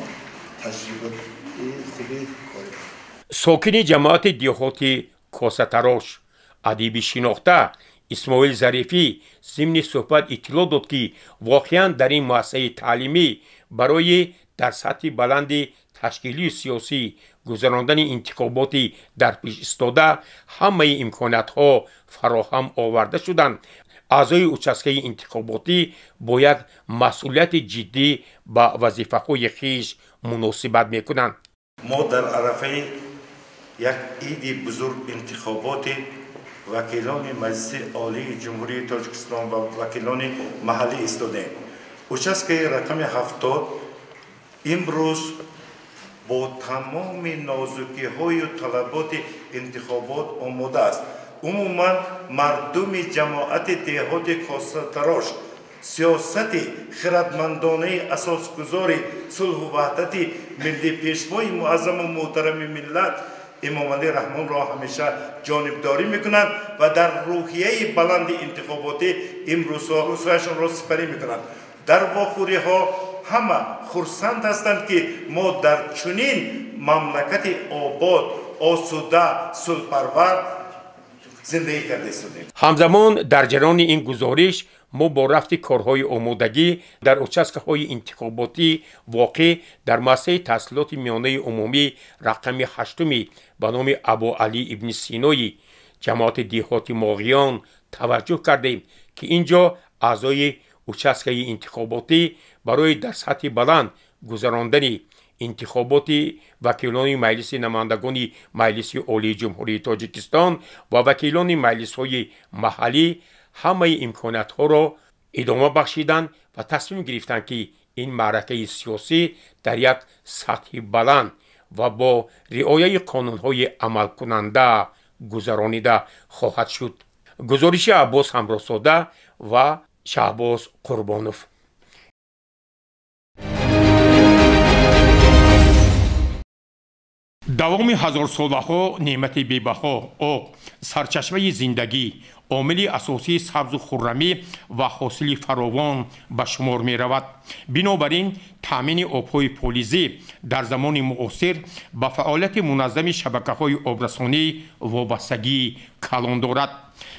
таҷрибаи хуби корӣ. Сокини ҷамоати деҳоти Косатарош адиби шинохта Исмоил Зарифӣ зимни суҳбат иттилоъ дод, ки воқеан дар ин муассисаи таълимӣ барои дар сатҳи баланди ташкилию сиёсӣ гузарондани интихоботи дар пеш истода ҳамаи имкониятҳо фароҳам оварда шуданд. Аъзои участкаи интихоботӣ бо як масъулияти ҷиддӣ ба вазифаҳои хиш муносибат мекунанд. Мо дар арафаи як иди бузург интихоботи вакилони Маҷлиси Олии Ҷумҳурии Тоҷикистон ва вакилони маҳаллӣ истодаем. Участкаи рақами 70 имрӯз бо тамоми нозукиҳою талаботи интихобот омода аст. Умуман мардуми ҷамоати деҳоти Косатарош сиёсати хиратмандонаи асосгузори сулҳу ваҳдати миллӣ, пешвои муаззаму муҳтарами миллат Эмомалӣ Раҳмонро ҳамеша ҷонибдорӣ мекунанд ва дар рӯҳияи баланди интихоботӣ имрӯзҳо рӯзҳояшонро сипарӣ мекунанд. Дар вохӯриҳо ҳама хурсанд ҳастанд, ки мо дар чунин мамлакати обод, осуда, сулҳпарвар зиндагӣ карда истодем. Ҳамзамон дар ҷараёни ин гузориш мо бо рафти корҳои омодагӣ дар участкаҳои интихоботӣ воқеъ дар муассисаи таҳсилоти миёнаи умумӣ рақами 8 ба номи Абуалӣ ибни Синои ҷамоати деҳоти Моғиён таваҷҷӯҳ кардем, ки ин ҷо аъзои участкаи интихоботӣ барои дар сатҳи баланд гузарондани интихоботи вакилони Маҷлиси намояндагони Маҷлиси Олии Ҷумҳурии Тоҷикистон ва вакилони маҷлисҳои маҳаллӣ ҳамаи имкониятҳоро идома бахшиданд ва тасмим гирифтанд, ки ин маъракаи сиёсӣ дар як сатҳи баланд ва бо риояи қонунҳои амалкунанда гузаронида хоҳад шуд. Гузориши Аббос Ҳамроҳзода ва Шаҳбоз Қурбонов. Давоми ҳазорсолаҳо неъмати бебаҳо об, сарчашмаи зиндагӣ, омили асосии сабзу хуррамӣ ва ҳосили фаровон ба шумор меравад. Бинобар ин таъмини обҳои полизӣ дар замони муосир ба фаъолияти муназзами шабакаҳои обрасонӣ вобастагии калон дорад.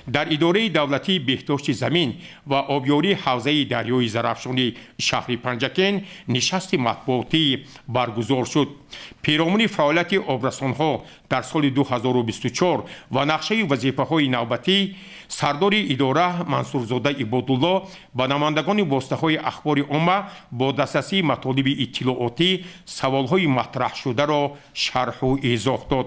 Дар идораи давлатии беҳдошти замин ва обёрии ҳавзаи дарёи Зарафшони шаҳри Панҷакент нишасти матбуотӣ баргузор шуд. Пиромуни фаъолияти обрасонҳо дар соли 2024 ва нақшаи вазифаҳои навбатӣ сардори идора Мансурзода Ибодулло ба намояндагони воситаҳои ахбори омма бо дастрасии матолиби иттилоотӣ саволҳои матраҳшударо шарҳу эзоҳ дод.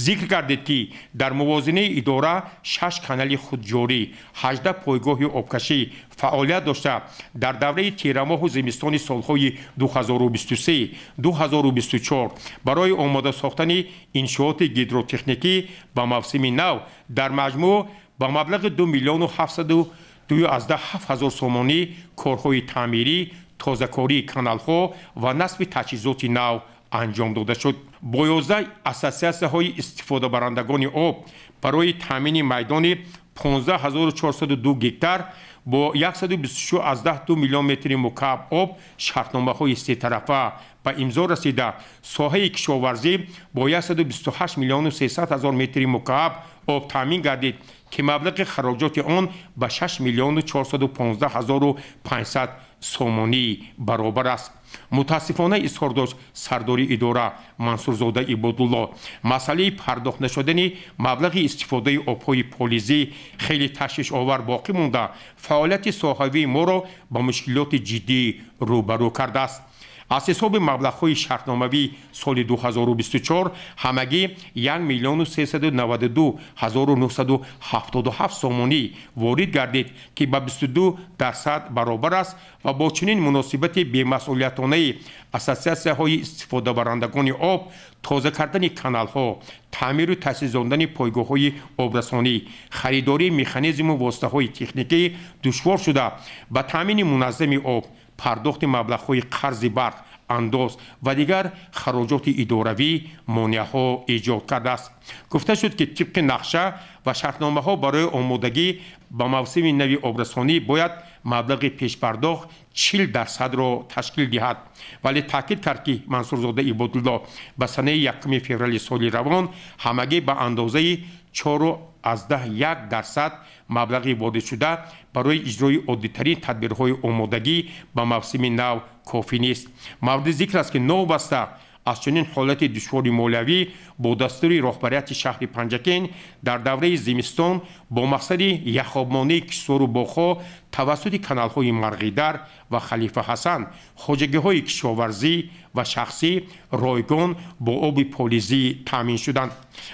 Зикр кардед, ки дар мувозинаи идора 6 канали худҷорӣ, 18 пойгоҳи обкашӣ фаъолият дошта, дар давраи тирамоҳу зимистони солҳои 2023-2024 барои омода сохтани иншооти гидротехникӣ ба мавсими нав дар маҷмӯъ ба маблағи 2 702 7 сомонӣ корҳои таъмирӣ, тозакории каналҳо ва насби таҷҳизоти нав анҷом дода шуд. Бо 11 ассотсиатсияҳои истифодабарандагони об барои таъмини майдони 15402 гектар бо 126,2 миллион метри мукааб об шартномаҳои сетарафа ба имзо расида, соҳаи кишоварзӣ бо 128 миллиону 300 ҳазор метри мукааб об таъмин гардид, ки маблағи хароҷоти он ба 6 миллиону 415 ҳазору 500 сомонӣ баробар аст. Мутаассифона, изҳор дошт сардори идора Мансурзода Ибодулло, масъалаи пардохт нашудани маблағи истифодаи обҳои полизӣ хеле ташвишовар боқӣ монда, фаъолияти соҳавии моро ба мушкилоти ҷиддӣ рӯбарӯ кардааст. Аз ҳисоби маблағҳои шартномавӣ соли 2024 ҳамагӣ 1 миллиону 392 ҳазору 977 сомонӣ ворид гардид, ки ба 22% баробар аст ва бо чунин муносибати бемасъулиятонаи ассотсиатсияҳои истифодабарандагони об, тоза кардани каналҳо, таъмиру таъсисдодани пойгоҳҳои обрасонӣ, харидории механизму воситаҳои техникӣ душвор шуда, ба таъмини муназзами об, пардохти маблағҳои қарзи барқ, андоз ва дигар хароҷоти идоравӣ монеаҳо эҷод кардааст. Гуфта шуд, ки тибқи нақша ва шартномаҳо барои омодагӣ ба мавсими нави обрасонӣ бояд маблағи пешпардохт 40%-ро ташкил диҳад. Вале таъкид кард, ки Мансурзода Ибодулло ба санаи 1 феврали соли равон ҳамагӣ ба андозаи 4,1% маблағи воридшуда барои иҷрои оддитарин тадбирҳои омодагӣ ба мавсими нав кофӣ нест. Мавриди зикр аст, ки новобаста аз чунин ҳолати душвори молиявӣ бо дастури роҳбарияти шаҳри Панҷакент дар давраи зимистон бо мақсади яхобмонии кишвору боғҳо тавассути каналҳои Марғидар ва Халифа Ҳасан хоҷагиҳои кишоварзӣ ва шахсӣ ройгон бо оби полизӣ таъмин шуданд.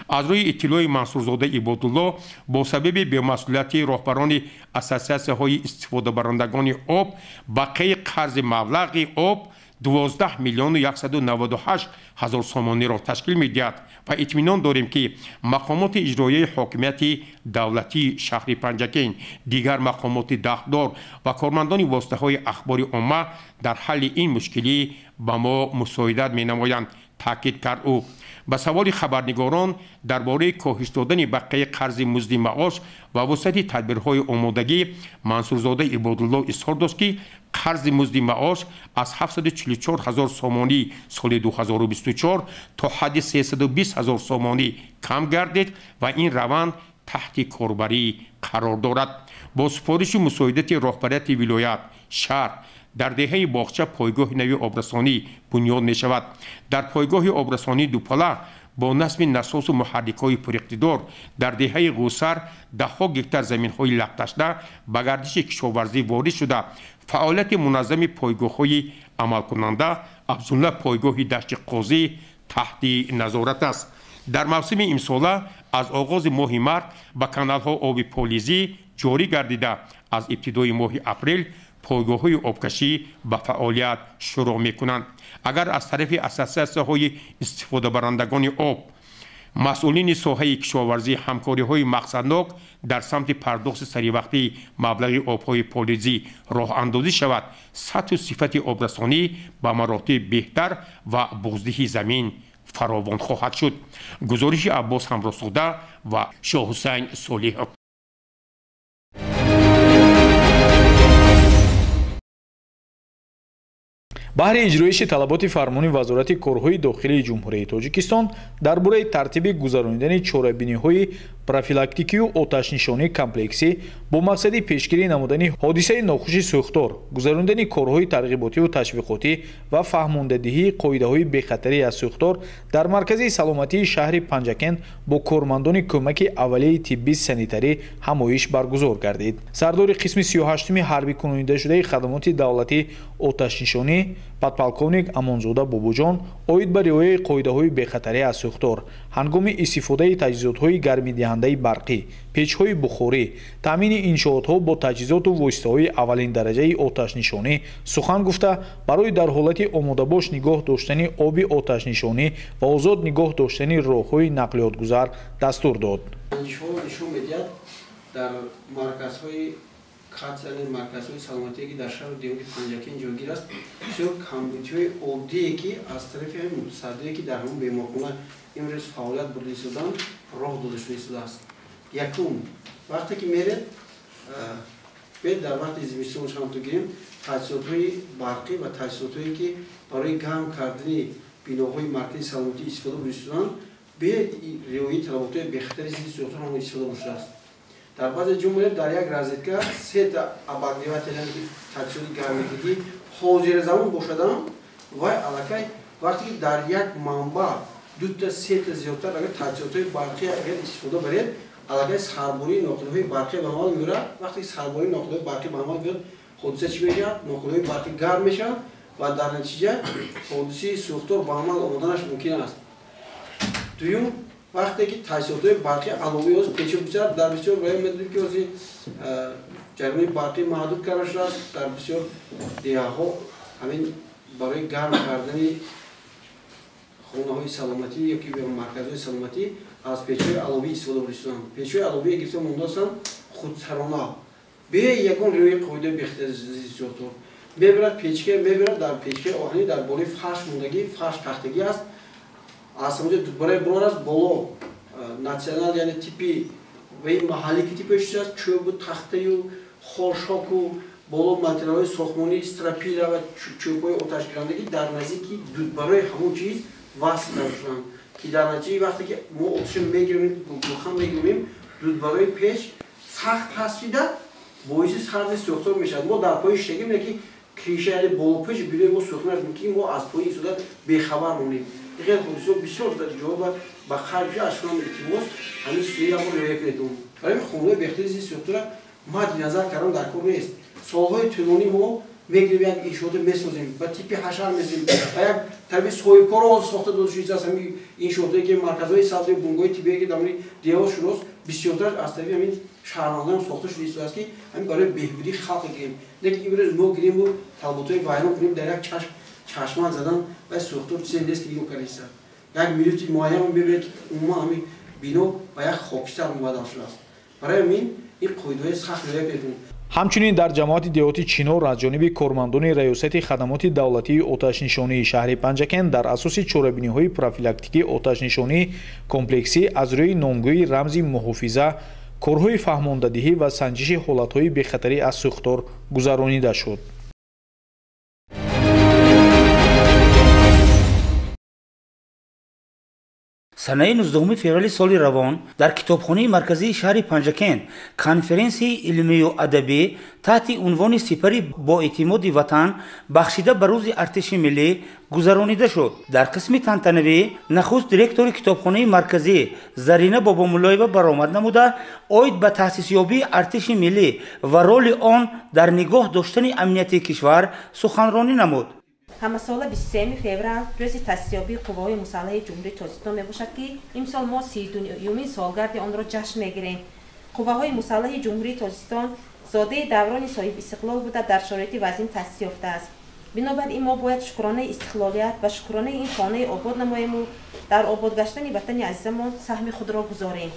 Аз рӯи иттилои Мансурзода Ибодулло, бо сабаби бемасъулияти роҳбарони ассотсиатсияҳои истифодабарандагони об бақияи қарзи маблағи об 12 миллиону 198 ҳазор сомониро ташкил медиҳад ва итминон дорем, ки мақомоти иҷроияи ҳокимияти давлатии шаҳри Панҷакент, дигар мақомоти дахлдор ва кормандони воситаҳои ахбори омма дар ҳалли ин мушкилӣ ба мо мусоидат менамоянд, таъкид кард ӯ. Ба саволи хабарнигорон дар бораи коҳиш додани бақияи қарзи музди маош ва вусъати тадбирҳои омодагӣ Мансурзода Ибодулло изҳор дошт, ки қарзи музди маош аз 744 ҳазор сомонӣ соли 2024 то ҳадди 320 ҳазор сомонӣ кам гардид ва ин раванд таҳти корбарӣ қарор дорад. Бо супориши мусоидати роҳбарияти вилоят, шаҳр дар деҳаи Боғча пойгоҳи нави обрасонӣ бунёд мешавад. Дар пойгоҳи обрасонии Дупала бо насби насосу муҳаррикҳои пуриқтидор дар деҳаи Ғусар даҳҳо гектар заминҳои лақташда ба гардиши кишоварзӣ ворид шуда, фаъолияти муназзами пойгоҳҳои амалкунанда, аз ҷумла пойгоҳи Дашти Қозӣ, таҳти назорат аст. Дар мавсими имсола аз оғози моҳи март ба каналҳо оби полизӣ ҷорӣ гардида, аз ибтидои моҳи апрел пойгоҳҳои обкашӣ ба фаъолият шурӯъ мекунанд. Агар аз тарафи ассотсиатсияҳои истифодабарандагони об, масъулини соҳаи кишоварзӣ ҳамкориҳои мақсаднок дар самти пардохти саривақтии маблағи обҳои полизӣ роҳандозӣ шавад, сатҳу сифати обрасонӣ ба маротиб беҳтар ва боздиҳи замин фаровон хоҳад шуд. Гузориши Аббос Ҳамросуда ва Шоҳҳусайн Солиҳов. Баҳри иҷроиши талаботи фармони Вазорати корҳои дохилии Ҷумҳурии Тоҷикистон дар бораи тартиби гузаронидани чорабиниҳои профилактикию оташнишонии комплексӣ бо мақсади пешгирӣ намудани ҳодисаи нохуши сӯхтор, гузаронидани корҳои тарғиботиву ташвиқотӣ ва фаҳмондадиҳии қоидаҳои бехатарӣ аз сӯхтор дар маркази саломатии шаҳри Панҷакент бо кормандони кӯмаки аввалияи тиббӣ санитарӣ ҳамоиш баргузор гардид. Сардори қисми 38-ми ҳарбӣ кунонидашудаи хадамоти давлатии оташнишонӣ подполковник Амонзода Бобоҷон оид ба риояи қоидаҳои бехатарӣ аз сӯхтор ҳангоми истифодаи таҷҳизотҳои гармидиҳандаи барқӣ, печҳои бухорӣ, таъмини иншоотҳо бо таҷҳизоту воситаҳои аввалиндараҷаи оташнишонӣ сухан гуфта, барои дар ҳолати омодабош нигоҳ доштани оби оташнишонӣ ва озод нигоҳ доштани роҳҳои нақлиётгузар дастур дод. Нишон медиҳад дар марказҳои кат, яъне марказҳои саломатие, ки дар шаҳру деҳоти Панҷакент ҷойгир аст, бисёр камбудиҳои оддие, ки аз тарафи ҳамин мутасаддие, ки дар ҳамон беморхона имрӯз фаъолият бурда истоданд, роҳ дода шуда истодааст. Якум, вақте ки меред, бед дар вақти зимистон шамту гирем, таҷҳизотҳои барқӣ ва таҷҳизотҳое, ки барои гарм кардани биноҳои маркази саломатӣ истифода бурда истоданд, бе риояи талаботҳои бехатари зидди сӯхтор ҳам истифода бурда шудааст. Дар баъзе ҷо меред, дар як розетка сета обогреватель, яъне ки таҷҳизоти гармидиҳӣ ҳозиразамон бошадам, вай аллакай вақте ки дар як манбаъ дута сета зиёдтар агар таҷҳизотҳои барқӣ агар истифода баред, аллакай сарбории ноқилҳои барқӣ ба амал меорад. Вақте ки сарбории ноқилҳои барқӣ ба амал биёд, ҳодиса чӣ мешавад? Ноқилҳои барқӣ гарм мешаванд ва дар натиҷа ҳодисаи сӯхтор ба амал омаданаш мумкин аст. Дуюм, вақте ки таҷҳизотҳои барқӣ аловӣ ҳоз печо бисёр дар бисёр район медонем, ки ҳозир ҷараёни барқӣ маҳдуд карда шудааст. Дар бисёр деҳаҳо ҳамин барои гарм кардани хонаҳои саломатӣ ё ки марказҳои саломатӣ аз печҳои аловӣ истифода бурда истоданд. Печҳои аловӣ гирифта мондаастанд худсарона, бе ягон риояи қоидаи бехатари зидди сӯхтор. Мебарад печка, мебарад дар печкаи оҳанӣ дар болои фарш мондагӣ, фарш тахтагӣ аст. Аз ҳамонҷо барои бурон аст боло натсионал, яъне типи ваи маҳаллӣ ки типи шудааст, чӯбу тахтаю хошоку боло материалҳои сохтмонӣ, стропила ва чӯбҳои оташгирандагӣ дар наздики барои ҳамон чиз васл карда шуданд, ки дар натиҷаи вақте ки мо оташа мегирем, гулхан мегирем, дудбарои печ сахт пасфида боиси сарди сӯхтор мешавад. Мо дар пои шидагим, ки криша, яъне болопеши бинои мо сӯхтанаш мумкин, мо аз пои истода бехабар монем. Ин ҳодисаҳо бисёр ҷоба ба қайд шуда, аз шумо илтимос, ҳамин суи ябор риоя кунед. Барои ҳамин хонаҳои бехатари зидди сӯхтора мадди назар кардан дар кор нест. Солҳои тӯлонӣ мо мегирем, як иншооте месозем, ба типи ҳашар месозем, ба як тарафи соҳибкоро сохта дода шудааст. Ҳамин иншоотое ки марказҳои савдои бунгоҳи тиббие, ки дар деҳот шудааст, бисёртар аз тарафи ҳамин шаҳрвандон сохта шуда истодааст, ки ҳамин барои беҳбудии халқ гирем. Лекин имрӯз мо гирему талаботҳои вайрон кунем, дар як чашм чашмак задан ва сӯхтор чизе нест, ки нигоҳ карда истад. Як минути муайян мебинед, ки умуман ҳамин бино ба як хокистар мубаддал шудааст. Барои ҳамин ин қоидаҳои сахт риоя кунед. Ҳамчунин дар ҷамоати деҳоти Чинор аз ҷониби кормандони Раёсати хадамоти давлатии оташнишонии шаҳри Панҷакент дар асоси чорабиниҳои профилактикии оташнишонӣ комплексӣ аз рӯи номгӯи рамзи муҳофиза корҳои фаҳмондадиҳӣ ва санҷиши ҳолатҳои бехатарӣ аз сӯхтор гузаронида шуд. Санаи 19 феврали соли равон дар китобхонаи марказии шаҳри Панҷакент конференсияи илмию адабӣ таҳти унвони «Сипари боэътимоди ватан» бахшида ба рӯзи артиши миллӣ гузаронида шуд. Дар қисми тантанавӣ нахуст директори китобхонаи марказӣ Зарина Бобомуллоева баромад намуда, оид ба таъсисёбии артиши миллӣ ва роли он дар нигоҳ доштани амнияти кишвар суханронӣ намуд. Ҳамасола 23 феврал рӯзи таъсисёбии қувваҳои мусаллаҳи Ҷумҳурии Тоҷикистон мебошад, ки имсол мо 32-юмин солгарди онро ҷашн мегирем. Қувваҳои мусаллаҳи Ҷумҳурии Тоҷикистон зодаи даврони соҳибистиқлол буда, дар шароити вазин таъсис ёфтааст. Бинобар ин мо бояд шукронаи истиқлолият ва шукронаи ин хонаи обод намоему дар обод гаштани ватани азизамон саҳми худро гузорем.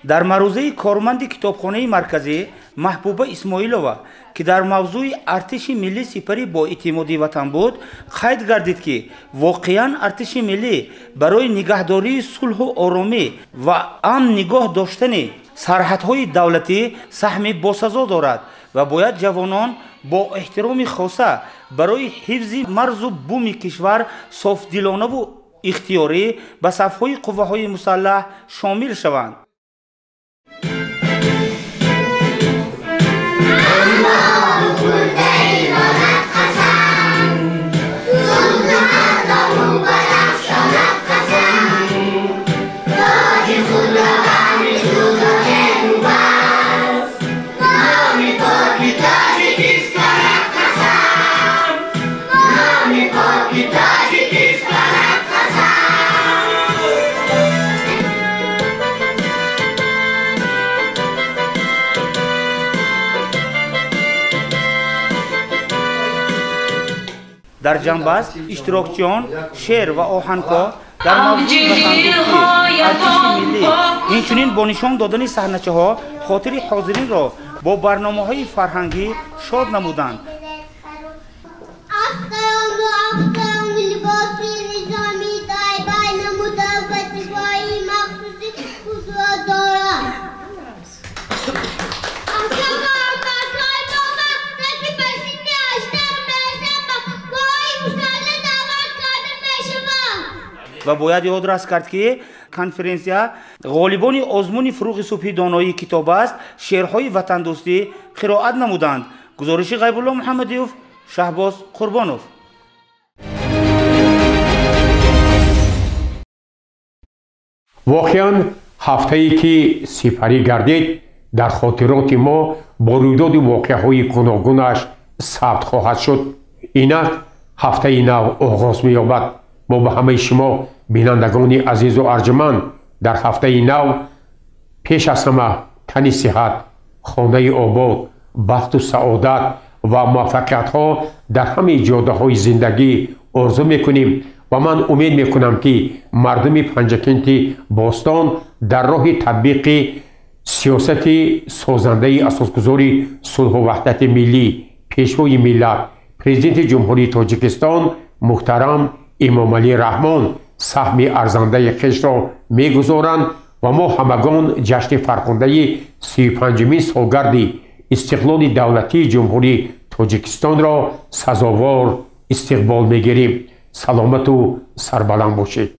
Дар маърузаи корманди китобхонаи марказӣ Маҳбуба Исмоилова, ки дар мавзӯи артиши миллӣ сипари боэътимоди ватан буд, қайд гардид, ки воқеан артиши миллӣ барои нигаҳдории сулҳу оромӣ ва амн нигоҳ доштани сарҳадҳои давлатӣ саҳми босазо дорад ва бояд ҷавонон бо эҳтироми хоса барои ҳифзи марзу буми кишвар софдилонаву ихтиёрӣ ба сафҳои қувваҳои мусаллаҳ шомил шаванд. Дар ҷанбаст иштирокчиён шеър ва оҳангҳо дар мавзӯи ватандӯстӣ, артиши миллӣ, инчунин бо нишон додани саҳначаҳо хотири ҳозиринро Бо барномаҳои фарҳангӣ шод намуданд. Ва бояд ёдрас кард, ки конференсия ғолибони озмуни «Фурӯғи субҳи доноии китоб аст» шеърҳои ватандӯстӣ қироат намуданд. Гузориши Ғайбулло Муҳаммадиёв, Шаҳбоз Қурбонов. Воқеан, ҳафтае ки сипарӣ гардид, дар хотироти мо бо рӯйдоди воқеаҳои гуногунаш сабт хоҳад шуд. Инак ҳафтаи нав оғоз меёбад. Мо ба ҳамаи шумо, бинандагони азизу арҷуманд, дар ҳафтаи нав пеш аз ҳама тани сиҳат, хонаи обод, бахту саодат ва муваффақиятҳо дар ҳамаи ҷодаҳои зиндагӣ орзу мекунем ва ман умед мекунам, ки мардуми Панҷакенти бостон дар роҳи татбиқи сиёсати созандаи асосгузори сулҳу ваҳдати миллӣ, Пешвои миллат, Президенти Ҷумҳурии Тоҷикистон муҳтарам Эмомалӣ Раҳмон саҳми арзандаи хешро мегузоранд ва мо ҳамагон ҷашни фархундаи 35-умин солгарди истиқлоли давлатии Ҷумҳурии Тоҷикистонро сазовор истиқбол мегирем. Саломату сарбаланд бошед.